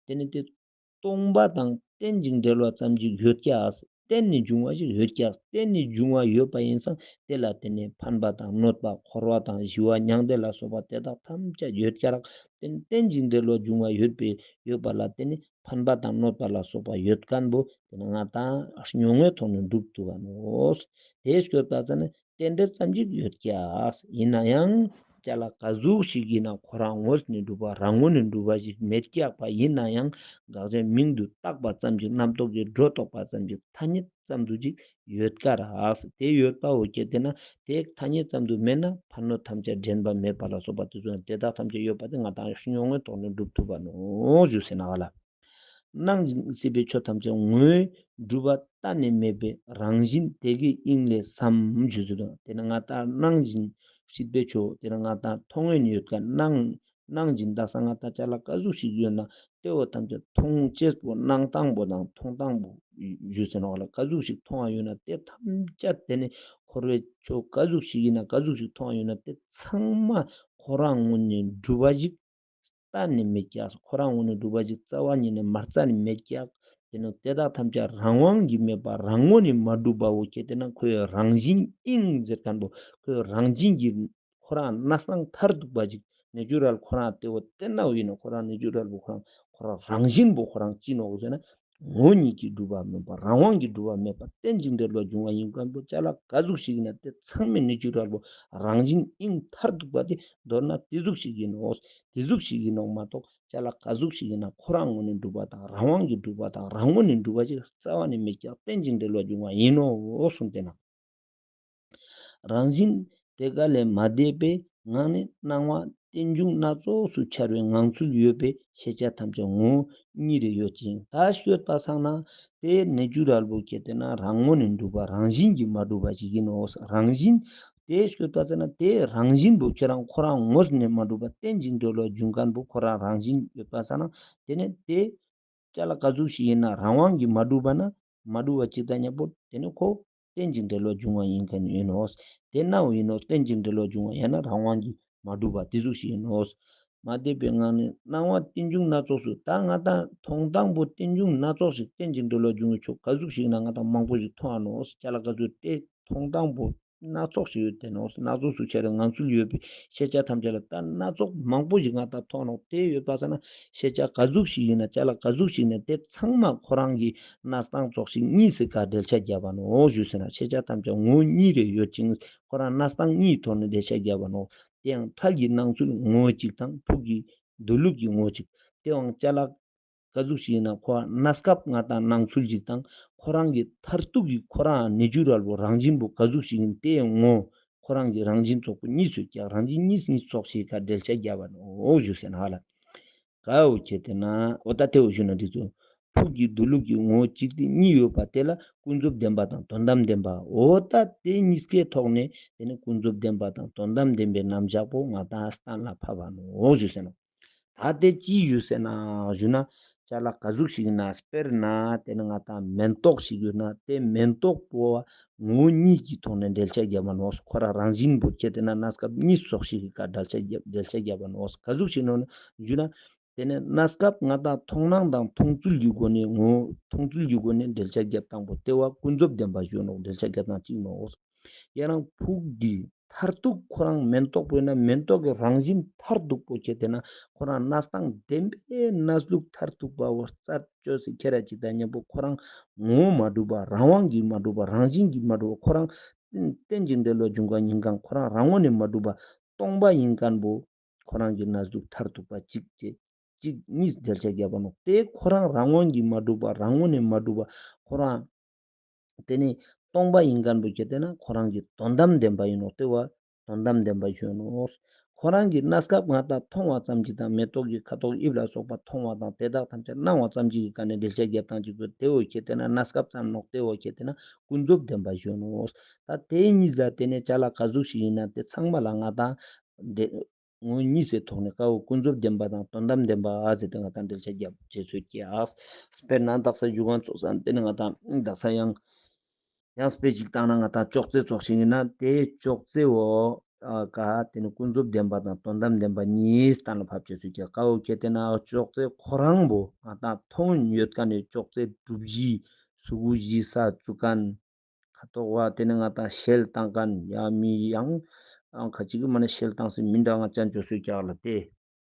དེ་ནི་དེ་སྟོང་པ་དང་རྟེན་ཅིང་འབྲེལ་བ་ཙམ་ཞིག་ཡོད་ཀྱག། རྟེན་ནས་བྱུང་བ་ཞིག་ཡོད་ཀྱག། རྟེན་ནས་བྱུང་བ་ཡོད་པ་ཡིན་ཙང་དེ་ལ་དེ་ནི་ཕན་པ་དང་གནོད་པ་འཁོར་བ་དང་ཞི་བ་མྱང་འདས་ལ་སོགས་པ་དེ་དག་ཐམས་ཅད་ཡོད་ཀྱག། རྟེན་རྟེན་ཅིང་འབྲེལ་བར་འབྱུང་བ་ཡོད་པའི་ཡོད་པ་ལ་དེ་ནི་ཕན་པ་དང་གནོད་པ་ལ་སོགས་པ་ཡོད་མཁན་པོ་དེ་ནི་ང་དང་མྱོང་བའི་ཐོག་ནས་འགྲུབ་ཐུབ་བ་ནོག། དེ་སྐྱོད་པ་ཙ་ན་རྟེན་འབྲེལ་ཙམ་ཞིག་ཡོད་ཀྱག། ཡིན་ན་ཡང་ཅ་ལག་ག་ཟུག་ཞིག་ཡིན་ན་ཁོ་རང་ངོས་ནས་གྲུབ་པ་རང་ངོས་ནས་གྲུབ་པ་ཞིག་མེད་ཀྱག་པ་ཡིན་ན་ཡང་དགག་བྱའི་མིང་དུ་བཏགས་པ་ཙམ་ཞིག་རྣམ་རྟོག་གིས་སྒྲོ་བཏགས་པ་ཙམ་ཞིག་ཐ་སྙད་ཙམ་དུ་ཅིག་ཡོད་ཀ་རག། དེ་ཡོད་པ་འོ་ཁྱེད་དེ་ན་དེ་ཐ་སྙད་ཙམ་དུ་མེད་ན་ཕན་གནོད་ཐམས་ཅད་འདྲེན་པ་མེད་པ་ལ་སོགས་པ་དེ་ཚོ་ཡང་དེ་དག་ཐམས་ཅད་ཡོད་པ་དེ་ང་དང་མྱོང་བའི་ཐོག་ནས་འགྲུབ་ཐུབ་པ་ནོག་ཞུ་ཟེར་ན་ག་ལ། སྣང་ཞིང་སྲིད་པའི་ཆོས་ཐམས་ཅད་ངོ་བོས་གྲུབ་པ་གཏན་ནས་མེད་པའི་རང་བཞིན་དེ་གི་དབྱིངས་ལས་སམ་ཞུ་ཟེར་དང་དེ་ནི་ང་དང་སྣང་ཞིང་སྲིད་པའི་ཆོས་དེ་ནི་ང་དང་མཐོང་ངེས་ནས་ཡོད་ཀ་སྣང་སྣང་ཞིང་དག་ས་ང་དང་ཅ་ལག་ག་ཟུག་ཞིག་ཡོད་ན་དེ་བོ་ཐམས་ཅད་མཐོང་ཅེས་པོ་སྣང་སྟངས་པོ་དང་མཐོང་སྟངས་པོ་ཞུ་ཟེར་ན་ག་ལ་ག་ཟུག་ཞིག་མཐོང་བ་ཡོད་ན་དེ་ཐམས་ཅད་དེ་ནི་འཁོར་བའི་ཆོས་ག་ཟུག་ཞིག་ཡིན་ན་ག་ཟུག་ཞིག་མཐོང་བ་ཡོད་ན་དེ་ཚང་མ་ཁོ་རང་ངོས་ནས་གྲུབ་པ་ཞིག་གཏན་ནས་མེད་ཀྱག། ཁོ་རང་ངོས་ནས་གྲུབ་པ་ཞིག་རྩ་བ་ཉིད་ནས་མ་རྩ་ནས་མེད་ཀྱག། དེ་ནི་དེ་དག་ཐམས་ཅད་རང་དབང་གིས་མེད་པ་རང་ངོས་ནས་མ་གྲུབ་པ་བོ་ཁྱེད་དེ་ན་ཁོའི་རང་བཞིན་དབྱིངས་ཟེར་མཁན་པོ་ཁོའི་རང་བཞིན་གྱི་ཁོ་རང་གནས་སྟངས་མཐར་ཐུག་པ་ཞིག་ནེ་ཅུ་རལ་ཁོ་རང་དེ་བོ་དེ་ན་བོ་ཡིན་ན་ཁོ་རང་ནེ་ཅུ་རལ་པོ་ཁོ་རང་ཁོ་རང་རང་བཞིན་པོ་ཁོ་རང་ཅི་ནོག་ཟེར་ན་ ངོ་བོ་ཉིད་ཀྱིས་གྲུབ་པ་མེད་པ། རང་དབང་གིས་གྲུབ་པ་མེད་པ། རྟེན་ཅིང་འབྲེལ་བར་འབྱུང་བ་ཡིན་མཁན་པོ་ཅ་ལག་ག་ཟུག་ཞིག་ཡིན་ན་དེ་ཚང་མའི་ནེ་ཅུ་རལ་པོ་རང་བཞིན་དབྱིངས་མཐར་ཐུག་པ་དེ་མདོར་ན་དེ་ཟུག་ཞིག་ཡིན་ནོག། དེ་ཟུག་ཞིག་ཡིན་ནོག་མ་གཏོགས་ཅ་ལག་ག་ཟུག་ཞིག་ཡིན་ན་ཁོ་རང་ངོས་ནས་གྲུབ་པ་དང་རང་དབང་གིས་གྲུབ་པ་དང་རང་ངོས་ནས་གྲུབ་པ་ཅིག་རྩ་བ་ནས་མེད་ཀྱག། རྟེན་ཅིང་འབྲེལ་བར་འབྱུང་བ་ཡིན་ནོག་གསུངས་ཏེ་ན། རང་བཞིན་དེ་ཀ་ལས་མ་འདས་པའི་ངང་ནས་སྣང་བ་རྟེན་འབྱུང་སྣ་ཚོགས་སུ་འཆར་བའི་ངང་ཚུལ་ཡོད་པས་ཤེས་བྱ་ཐམས་ཅད་ངོ་བོ་ཉིད་རེ་ཡོད་ཅིང་། ད་ཤོད་པ་སང་ན་དེ་ནེ་ཅུ་རལ་པོ་ཁྱེར་ཏེ་ན་རང་ངོས་ནས་གྲུབ་པ་རང་བཞིན་གྱིས་མ་གྲུབ་པ་ཞིག་ཡིན་ནོག། རང་བཞིན་དེ་ཤོད་པ་སང་ན་དེ་རང་བཞིན་པོ་ཁྱེད་རང་ཁོ་རང་ངོས་ནས་མ་གྲུབ་པ། རྟེན་ཅིང་འབྲེལ་བར་འབྱུང་མཁན་པོ་ཁོ་རང་རང་བཞིན་ཡོད་པ་སང་ན་དེ་ནས་དེ་ཅ་ལག་ག་ཟུག་ཞིག་ཡིན་ན་རང་དབང་གིས་མ་གྲུབ་པ་ན་མ་གྲུབ་པ་ཅིག་དང་མཉམ་པོ་དེ་ནི་ཁོ་རྟེན་ཅིང་འབྲེལ་བར་འབྱུང་བ་ཡིན་མཁན་ཡིན་ནོག། དེ་ནའོ་ཡིན་ནོག། རྟེན་ཅིང་འབྲེལ་བར་འབྱུང་བ་ཡང་ན་རང་དབང་གིས་མ་གྲུབ་པ་དེ་ཟུག་ཞིག་ཡིན་ནོག། མ་འདས་པའི་ངང་ནས་སྣང་བ་རྟེན་འབྱུང་སྣ་ཚོགས་སུ། ད་ང་དང་མཐོང་སྟངས་པོ་རྟེན་འབྱུང་སྣ་ཚོགས་ཤིག་རྟེན་ཅིང་འབྲེལ་བར་འབྱུང་བའི་ཕྱོགས་ག་ཟུག་ཞིག་ན་ང་དང་མང་པོ་ཞིག་མཐོང་ང་ནོག། ཅ་ལག་ག་ཟུག་དེ་མཐོང་སྟངས་པོ་སྣ་ཚོགས་ཤིག་ཡོད་དེ་ནོག། སྣ་ཚོགས་སུ་འཆར་བའི་ངང་ཚུལ་ཡོད་པས་ཤེས་བྱ་ཐམས་ཅད་ལ། ད་སྣ་ཚོགས་མང་པོ་ཞིག་ང་དང་མཐོང་ནོག། དེ་ཡོད་པ་སང་ན་ཤེས་བྱ་ག་ཟུག་ཞིག་ཡིན་ན་ཅ་ལག་ག་ཟུག་ཞིག་ཡིན་ན་དེ་ཚང་མ་ཁོ་རང་གི་གནས་སྟངས་ཙོགས་ཤིག་གཉིས་སུ་ཀ་འགྲེལ་བཤད་བརྒྱབ་པ་ནོག་ཞུས་ཟེར་ན། ཤེས་བྱ་ཐམས་ཅད་ངོ་བོ་ཉིད་རེ་ཡོད་ཅིང་ཁོ་རང་གནས་སྟངས་གཉིས་ཐོག་ནས་འགྲེལ་བཤད་བརྒྱབ་པ་ནོག། དེ་ཡང་ཐལ་གྱི་སྣང་ཚུལ་ངོ་བོ་གཅིག་དང་ཕུགས་ཀྱི་སྡོད་ལུགས་ཀྱི་ངོ་བོ་གཅིག། དེ་ཡང་ཅ་ལག་ག་ཟུག་ཞིག་ཡིན་ན་ཁོ་གནས་སྐབས་ང་དང་སྣང་ཚུལ་གཅིག་དང་ཁོ་རང་གི་མཐར་ཐུག་གི་ཁོ་རང་ནེ་ཅུ་རལ་པོ་རང་བཞིན་པོ་ག་ཟུག་ཞིག་ཡིན་དེ་ངོ་ཁོ་རང་གི་རང་བཞིན་ཙོགས་པོ་གཉིས་སུ་ཀ་རང་བཞིན་གཉིས་གཉིས་ཙོགས་ཤིག་ཀ་འགྲེལ་བཤད་བརྒྱབ་པ་ནོག་ཞུས་ཟེར་ན་ཧ་ལ། ག་འོ་ཁྱེར་ཏེ་ན་འོ་ད་དེ་འོ་ཞུ་ན་འགྲིག་ཙོ། ཕུགས་ཀྱི་སྡོད་ལུགས་ཀྱི་ངོ་བོ་གཅིག་དེ་གཉིས་ཡོད་པ་དེ་ལ་ཀུན་རྫོབ་བདེན་པ་དང་དོན་དམ་བདེན་པ། འོ་ད་དེ་གཉིས་ཀའི་ཐོག་ནས་དེ་ནི་ཀུན་རྫོབ་བདེན་པ་དང་དོན་དམ་བདེན་པའི་རྣམ་གཞག་པོ་ང་དང་གཏན་ལ་ཕབ་པ་ནོག་ཞུས་ཟེར་ན། ད་དེ་ཅི་ཞུས་ཟེར་ན་ཞུ་ན་ཅ་ལག་ག་ཟུག་ཞིག་ཡིན་ན་དཔེར་ན་དེ་ནི་ང་དང་མེན་ཏོག་ཞིག་ཡོད་ན་དེ་མེན་ཏོག་པོ་ངོ་བོ་ཉིད་ཀྱི་ཐོག་ནས་འགྲེལ་བཤད་བརྒྱབ་པ་ནོག། ཁོ་རང་རང་བཞིན་པོ་ཁྱེར་ཏེ་ན་གནས་སྐབས་གཉིས་ཙོགས་ཤིག་གི་ཀ་འགྲེལ་བཤད་བརྒྱབ་འགྲེལ་བཤད་བརྒྱབ་པ་ནོག། ག་ཟུག་ཞིག་ནོག་ཞུ་ན། དེ་ནས་གནས་སྐབས་ང་དང་མཐོང་སྣང་དང་མཐོང་ཚུལ་གྱི་སྒོ་ནས་ངོ་མཐོང་ཚུལ་གྱི་སྒོ་ནས་འགྲེལ་བཤད་བརྒྱབ་སྟངས་པོ་དེ་བོ་ཀུན་རྫོབ་བདེན་པ་ཞུ་ནོག། འགྲེལ་བཤད་བརྒྱབ་སྟངས་གཅིག་ནོག། ཡང་ན་ཕུགས་ཀྱི་མཐར་ཐུག་ཁོ་རང་མེན་ཏོག་པོ་ཡིན་ན་མེན་ཏོག་གི་རང་བཞིན་མཐར་ཐུག་པོ་ཁྱེར་ཏེ་ན་ཁོ་རང་གནས་སྟངས་བདེན་པའི་གནས་ལུགས་མཐར་ཐུག་པ་བོ་རྩད་གཅོད་སེ་ཁྱེར་ར་ཅིག་དང་མཉམ་པོ་ཁོ་རང་ངོ་བོ་མ་གྲུབ་པ་རང་དབང་གིས་མ་གྲུབ་པ་རང་བཞིན་གྱིས་མ་གྲུབ་པ་ཁོ་རང་རྟེན་ཅིང་འབྲེལ་བར་འབྱུང་མཁན་ཡིན་མཁན་ཁོ་རང་རང་ངོས་ནས་མ་གྲུབ་པ་སྟོང་པ་ཡིན་མཁན་པོ། ཁོ་རང་གི་གནས་ལུགས་མཐར་ཐུག་པ་གཅིག་བྱས། གཅིག་གཉིས་འགྲེལ་བཤད་བརྒྱབ་པ་ནོག། དེ་ཁོ་རང་རང་ངོས་ཀྱིས་མ་གྲུབ་པ་རང་ངོས་ནས་མ་གྲུབ་པ་ཁོ་རང་། དེ་ནི་སྟོང་པ་ཡིན་མཁན་པོ་ཁྱེར་ཏེ་ན་ཁོ་རང་གི་དོན་དམ་བདེན་པ་ཡིན་ནོག། དེ་བོ་དོན་དམ་བདེན་པ་ཞུ་ནོག། ཁོ་རང་གི་གནས་སྐབས་ང་དང་མཐོང་བ་ཙམ་གྱིས་དང་མེ་ཏོག་གི་ཁ་དོག་དབྱིབས་ལ་སོགས་པ་མཐོང་བ་དང་དེ་དག་ཐམས་ཅད་སྣང་བ་ཙམ་གྱིས་ཀྱི་ཀ་ནས་འགྲེལ་བཤད་བརྒྱབ་སྟངས་གཅིག་པོ་དེ་བོ་ཁྱེར་ཏེ་ན་གནས་སྐབས་ཙམ་ནོག། དེ་བོ་ཁྱེར་ཏེ་ན་ཀུན་རྫོབ་བདེན་པ་ཞུ་ནོག། ད་དེ་གཉིས་ལ་དེ་ནས་ཅ་ལག་ག་ཟུག་ཞིག་ཡིན་ན་དེ་ཚང་མ་ལ་ང་དང་འདྲེ། ངོ་བོ་ཉིད་སི་ཐོག་ནས་ཀ་བོ་ཀུན་རྫོབ་བདེན་པ་དང་དོན་དམ་བདེན་པ་ཨ་ཟེར་ཏེ་ང་དང་འགྲེལ་བཤད་རྒྱབ་བྱེད་ཚུལ་གྱི་ཨ། དཔེར་ན་དག་ས་ཞུ་མཁན་ཙོགས་ས་དེ་ནི་ང་དང་དག་ས་ཡང་ཡང་དཔེ་ཅིག་བཏང་ན་ང་དང་ཅོག་ཙེ་ཙོགས་ཤིག་ཡིན་ན་དེ་ཅོག་ཙེ་བོ་ཨ་ཀ་དེ་ནི་ཀུན་རྫོབ་བདེན་པ་དང་དོན་དམ་བདེན་པ་གཉིས་གཏན་ལ་ཕབ་བྱེད་ཚུལ་གྱི་ཀ་བོ་ཁྱེར་ཏེ་ན་ཅོག་ཙེ་ཁོ་རང་བོ་ང་དང་མཐོང་ཡོད་མཁན་ནི་ཅོག་ཙེ་གྲུ་བཞི་ཟུར་བཞི་ས་བཙུགས་མཁན། ཁ་དོག་པ་དེ་ནི་ང་དང་ཤེལ་བཏང་མཁན་ཡ་མི་ཡང་ཨང་ཁ་ཅིག་གི་མ་ནི་ཤེལ་བཏང་སེ་མི་འདྲ་ང་ཅན་ཅོ་སོ་ཀྱག་ལ་དེ།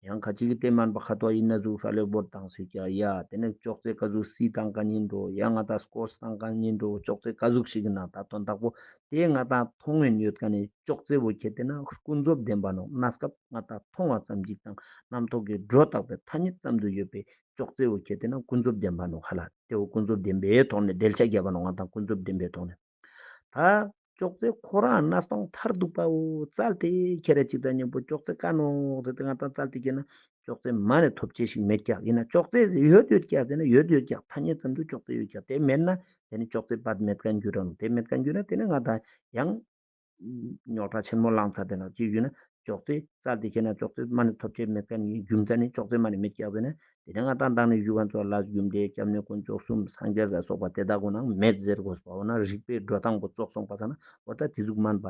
ཡང་ཁ་ཅིག་གི་དེ་མན་པ་ཁ་དོག་ཡིན་ན་ཟུག་ཧྲ་ལེ་བོར་བཏང་སོ་ཀྱག་ཡ་དེ་ནི་ཅོག་ཙེ་ག་ཟུག་སི་བཏང་མཁན་ཡིན་འགྲོ་ཡ་ང་དང་སྐོར་བཏང་མཁན་ཡིན་འགྲོ་ཅོག་ཙེ་ག་ཟུག་ཞིག་ཡིན་ན་ད་དོན་དག་པོ་དེ་ང་དང་མཐོང་ཡིན་ཡོད་མཁན་ནི་ཅོག་ཙེ་བོ་ཁྱེར་ཏེ་ན་ཀུན་རྫོབ་བདེན་པ་ནོག། གནས་སྐབས་ང་དང་མཐོང་བ་ཙམ་ཅིག་དང་རྣམ་རྟོག་གི་སྒྲོ་བཏགས་པའི་ཐ་སྙད་ཙམ་དུ་ཡོད་པའི་ཅོག་ཙེ་བོ་ཁྱེར་ཏེ་ན་ཀུན་རྫོབ་བདེན་པ་ནོག་ཧ་ལ། དེ་བོ་ཀུན་རྫོབ་བདེན་པའི་ཐོག་ནས་འགྲེལ་བཤད་བརྒྱབ་པ་ནོག། ང་དང་ཀུན་རྫོབ་བདེན་པའི་ཐོག་ནས། ད་ཅོག་ཙེ་ཁོ་རང་གནས་སྟངས་མཐར་ཐུག་པ་བོ་བཙལ་ཏེ་ཁྱེར་ར་ཅིག་དང་མཉམ་པོ་ཅོག་ཙེ་ཀ་ནོག་ཟེར་ཏེ་ང་དང་བཙལ་ཏེ་ཁྱེར་ན་ཅོག་ཙེ་མ་ནེ་ཐོབ་ཅེས་ཤིག་མེད་ཀྱག། ཡིན་ན་ཅོག་ཙེ་ཡོད་ཡོད་ཀྱག་ཟེར་ན་ཡོད་ཡོད་ཀྱག། ཐ་སྙད་ཙམ་དུ་ཅོག་ཙེ་ཡོད་ཀྱག། དེ་མེད་ན་དེ་ནི་ཅོག་ཙེ་པད་མེད་མཁན་འགྱུར་ར་ནོག། དེ་མེད་མཁན་འགྱུར་ན་དེ་ནི་ང་དང་ཡང་རྙོག་དྲ་ཆེན་མོ་ལངས་ཚར་ཏེ་ན་ཅི་ཞུ་ན་ཅོག་ཙེ་བཙལ་ཏེ་ཁྱེར་ན་ཅོག་ཙེ་མ་ནེ་ཐོབ་ཅེས་མེད་མཁན་ནི་རྒྱུ་མཚན་ནི་ཅོག་ཙེ་མ་ནེ་མེད་ཀྱག་ཟེར་ན་དེ་ནི་ང་དང་མདང་ནི་ཞུ་མཁན་ཙོགས་ལས་རྒྱུ་འབྲས་སྐྱབས་གནས་དཀོན་མཆོག་གསུམ་སངས་རྒྱས་ལ་སོགས་པ་དེ་དག་གོ་ནང་མེད་ཟེར་དགོས་པ་འོ་ན་རིགས་པའི་འགྲོ་སྟངས་པོ་ཙོགས་སོང་པ་ས་ན་འོ་ད་དེ་ཟུག་མན་པ་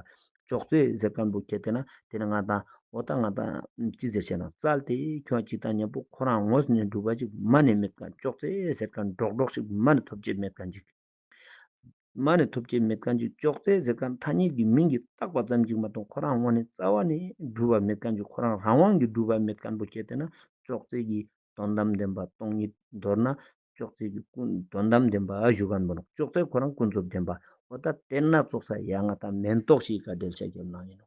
ཅོག་ཙེ་ཟེར་མཁན་པོ་ཁྱེར་ཏེ་ན་དེ་ནི་ང་དང་འོ་ད་ང་དང་ཅི་ཟེར་ཤེ་ན་བཙལ་ཏེ་ཁྱོད་ཅིག་དང་མཉམ་པོ་ཁོ་རང་ངོས་ནས་གྲུབ་པ་ཅིག་མ་ནེ་མེད་མཁན་ཅོག་ཙེ་ཟེར་མཁན་སྒྲོག་སྒྲོག་ཞིག་མ་ནེ་ཐོབ་ཅེས་མེད་མཁན་ཅིག། མ་ནེ་ཐོབ་ཅེས་མེད་མཁན་ཅིག་ཅོག་ཙེ་ཟེར་མཁན་ཐ་སྙད་ཀྱི་མིང་གིས་བཏགས་པ་ཙམ་ཅིག་མ་གཏོགས་ཁོ་རང་ངོས་ནས་རྩ་བ་ནས་གྲུབ་པ་མེད་མཁན་ཅིག་ཁོ་རང་རང་དབང་གིས་གྲུབ་པ་མེད་མཁན་པོ་ཁྱེར་ཏེ་ན་ཅོག་ཙེ་གི་དོན་དམ་བདེན་པ་སྟོང་ཉིད་མདོར་ན་ ཅོག་ཙེ་གི་ཀུན་དོན་དམ་བདེན་པ་ཞུ་ཁན་བོ་ནོག། ཅོག་ཙེ་ཁོ་རང་ཀུན་རྫོབ་བདེན་པ། འོ་ད་དེ་ན་ཙོགས་ས་ཡ་ང་ད་མེན་ཏོག་ཞིག་ག་འགྲེལ་བཤད་རྒྱབ་ན་ཡིན་ནོག།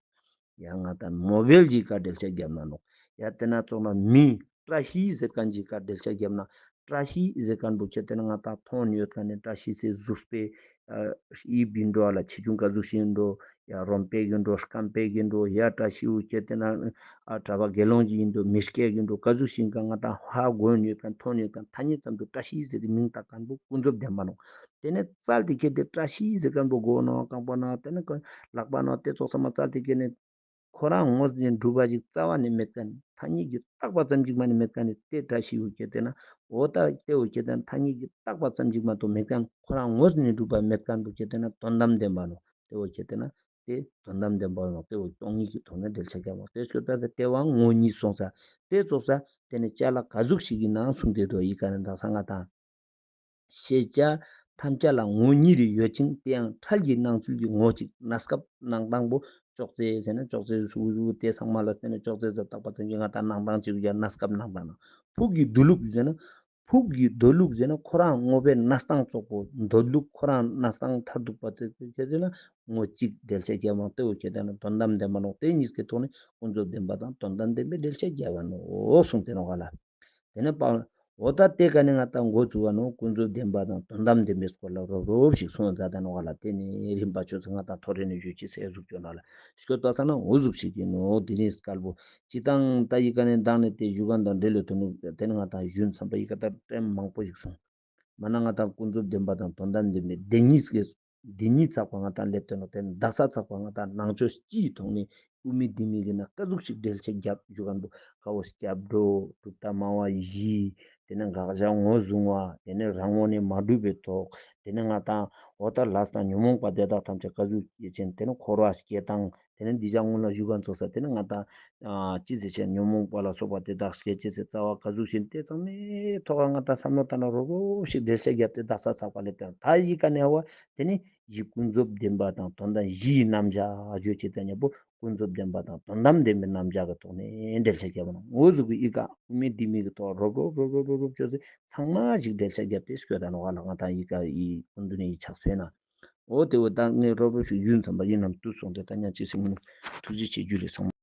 ཡ་ང་ད་མོ་བེལ་ཞིག་ག་འགྲེལ་བཤད་རྒྱབ་ན་ནོག། ཡ་དེ་ན་ཙོགས་ན་མི་བཀྲ་ཤིས་ཟེར་ཁན་ཞིག་ག་འགྲེལ་བཤད་རྒྱབ་ན། བཀྲ་ཤིས་ཟེར་ཁན་བོ་ཁྱེད་དེ་ན་ང་ད་མཐོང་ཡོད་ཁན་ནི་བཀྲ་ཤིས་སི་གཟུགས་པོའི་ཨ་ཡིབ་ཡིན་འགྲོ་ལ་ཆེ་ཆུང་ག་ཟུག་ཞིག་ཡིན་འགྲོ། ཡ་རོམ་པེ་ཡིན་འགྲོ་སྐམ་པེ་ཡིན་འགྲོ། ཡ་བཀྲ་ཤིས་བོ་ཁྱེད་དེ་ན་ཨ་གྲྭ་པ་དགེ་སློང་ཞིག་ཡིན་འགྲོ་མི་སྐྱ་ཡིན་འགྲོ་ག་ཟུག་ཞིག་ཡིན་ཁན་ང་ད་ཧ་གོ་ཡོད་ཁན་མཐོང་ཡོད་ཁན་ཐ་སྙད་ཙམ་དུ་བཀྲ་ཤིས་ཟེར་ཏེ་མིང་བཏགས་ཁན་བོ་ཀུན་རྫོབ་བདེན་པ་ནོག། དེ་ནས་བཙལ་ཏེ་ཁྱེད་དེ་བཀྲ་ཤིས་ཟེར་ཁན་བོ་མགོ་ནོག་རྐང་པ་ནོག་དེ་ནས་ལག་པ་ནོག་དེ་ཙོགས་ས་མ་བཙལ་ཏེ་ཁྱེད་ནས་ཁོ་རང་ངོས་ནས་གྲུབ་པ་ཞིག་རྩ་བ་ནས་མེད་ཁན། ཐ་སྙད་ཀྱིས་བཏགས་པ་ཙམ་ཞིག་མ་ནས་མེད་ཁན་ནི་དེ་བཀྲ་ཤིས་བོ་ཁྱེད་དེ་ན། འོ་ད་དེ་བོ་ཁྱེད་དེ་ན་ཐ་སྙད་ཀྱིས་བཏགས་པ་ཙམ་ཞིག་མ་གཏོགས་མེད་ཁན། ཁོ་རང་ངོས་ནས་གྲུབ་པ་མེད་ཁན་བོ་ཁྱེད་དེ་ན་དོན་དམ་བདེན་པ་ནོག། དེ་བོ་ཁྱེད་དེ་ན་དེ་དོན་དམ་བདེན་པ་ནོག། དེ་བོ་སྟོང་ཉིད་ཀྱི་ཐོག་ནས་འགྲེལ་བཤད་རྒྱབ་ནོག། དེ་སྐྱོད་པ་དེ་དེ་བོ་ངོ་གཉིས་སོང་ས། དེ་ཙོགས་ས་དེ་ནས་ཅ་ལག་ག་ཟུག་ཞིག་གི་ནང་གསུངས་ཏེ་འདུག་ཡི་ག་ནས་འདག་ས་ང་དང་། ཤེས་བྱ་ཐམས་ཅད་ལ་ངོ་གཉིས་རེ་ཡོད་ཅིང་། དེ་ཡང་ཁྲལ་གྱི་སྣང་ཚུལ་གྱི་ངོ་གཅིག། གནས་སྐབས་སྣང་སྟངས་པོ་ཅོག་ཙེ་ཟེར་ན་ཅོག་ཙེ་ཟུག་ཟུག་དེ་ཚང་མ་ལ་ཟེར་ན་ཅོག་ཙེ་ཟེར་བཏགས་པ་ཙམ་གྱིས་ང་ད་སྣང་སྟངས་གཅིག་ཡ་གནས་སྐབས་སྣང་སྟངས་ན། ཕུགས་ཀྱི་འདོད་ལུགས་ཟེར་ན་ཕུགས་ཀྱི་འདོད་ལུགས་ཟེར་ན་ཁོ་རང་དངོས་པོའི་གནས་སྟངས་ཙོགས་པོ། འདོད་ལུགས་ཁོ་རང་གནས་སྟངས་མཐར་ཐུག་པ་ཙོགས་པོ་ཁྱེད་དེ་ན་ངོ་གཅིག་འགྲེལ་བཤད་རྒྱབ་ནོག། དེ་བོ་ཁྱེད་དེ་ན་དོན་དམ་བདེན་པ་ནོག། དེ་གཉིས་ཀྱི་ཐོག་ནས་ཀུན་རྫོབ་བདེན་པ་དང་དོན་དམ་བདེན་པའི་འགྲེལ་བཤད་རྒྱབ་པ་ནོག་གསུངས་ཏེ་ནོག་ག་ལ། དེ་ནས་པ། འོ་ད་དེ་ཀ་ནས་ང་ད་འགོ་བཙུགས་པ་ནོག། ཀུན་རྫོབ་བདེན་པ་དང་དོན་དམ་བདེན་པའི་སྐོར་ལ་རོབ་རོབ་ཞིག་གསུངས་མཛད་ད་ནོག་ག་ལ། དེ་ནས་རིམ་པ་ཆོས་ཚོ་ང་ད་ཐོ་རེ་ནས་ཞུ་ཅེས་ཟེར་ཟུག་ཅོ་ན་ལ་སྐྱོད་པ་ས་ན་འོ་ཟུག་ཞིག་ཡིན་ནོག། དེ་ནས་སྐལ་བོ་སྤྱི་དང་ད་ཡི་ག་ནས་མདང་ནས་དེ་ཞུ་ཁན་དང་འབྲེལ་ལོ་དོ་ནུ། དེ་ནས་ང་ད་ཞུ་མཚམས་པ་ཡི་ག་ད་ཏེམ་མང་པོ་ཞིག་སོང་། མ་ན་ང་ད་ཀུན་རྫོབ་བདེན་པ་དང་དོན་དམ་བདེན་པའི་བདེན་གཉིས་ཀྱི་འདི་གཉིས་ཚགས་པ་ང་ད་སླེབས་ཏེ་ནོག། དེ་ནས་དག་ས་ཚགས་པ་ང་ད་ནང་ཆོས་སྤྱིའི་ཐོག་ནས་དབུ་མའི་ལྡེ་མིག་གི་ནང་ཀ་ཟུག་ཞིག་འགྲེལ་བཤད་རྒྱབ་ཞུ་ཁན་བོ་ཀ་བོ་སྐྱབས་འགྲོ་གྲུབ་མཐའ་སྨྲ་བ་བཞི། དེ་ནས་དགག་བཞག་ངོས་བཟུང་བ། དེ་ནས་རང་ངོས་ནས་མ་གྲུབ་པའི་ཐོག། དེ་ནས་ང་ད་འོ་ད་ལས་དང་ཉོན་མོངས་པ་དེ་དག་ཐམས་ཅད་ཀ་ཟུག་སྐྱེ་ཅེན། དེ་ནས་འཁོར་བ་སྐྱེ་སྟངས། དེ་ནས་འདི་ཞག་སྔོན་ལ་ཞུ་ཁན་ཚོགས་ས་དེ་ནས་ང་ད་ཨ་ཅི་ཟེར་ཆེན་ཉོན་མོངས་པ་ལ་སོགས་པ་དེ་དག་སྐྱེ་ཅེས་སི་རྩ་བ་ཀ་ཟུག་ཞིག་དེ་ཚང་མའི་ཐོག་ང་ད་བསམ་བློ་བཏང་ན་རོབ་རོབ་ཞིག་འགྲེལ་བཤད་རྒྱབ་སྟེ་དག་ས་ཚགས་པ་ལེབ་དང་ད་ཡི་ག་ནས་ཧ་བ་དེ་ནི་གཞི་ཀུན་རྫོབ་བདེན་པ་དང་དོན་དམ་བཞིའི་རྣམ་གཞག་བརྗོད་ཅེས་དང་མཉམ་པོ་ཀུན་རྫོབ་བདེན་པ་དང་དོན་དམ་བདེན་པའི་རྣམ་གཞག་གི་ཐོག་ནས་འགྲེལ་བཤད་རྒྱབ་ནོག། འོ་ཟུག་གི་ཡི་ག་དབུ་མའི་ལྡེ་མིག་གི་ཐོག་རོབ་རོབ་རོབ་རོབ་རོབ་རོབ་བཅོས་ཏེ་ཚང་མ་ཞིག་འགྲེལ་བཤད་རྒྱབ་སྟེ་སྐྱོད་ད་ནོག་ག་ལ། ང་ད་ཡི་ག་ཡི་ཀུན་འདུས་ནས་ཡི་ཆགས་སོང་ན། འོ་དེ་བོ་ད་ངས་རོབ་རོབ་ཞིག་ཞུ་མཚམས་པ་ཡིན་ནམ་དུས་སོང་སྟེ་ད་ཉག་ཅིག་སེམས་ནང་ཐུགས་རྗེ་ཆེ་ཇུ་ལེ་ཚང་མ།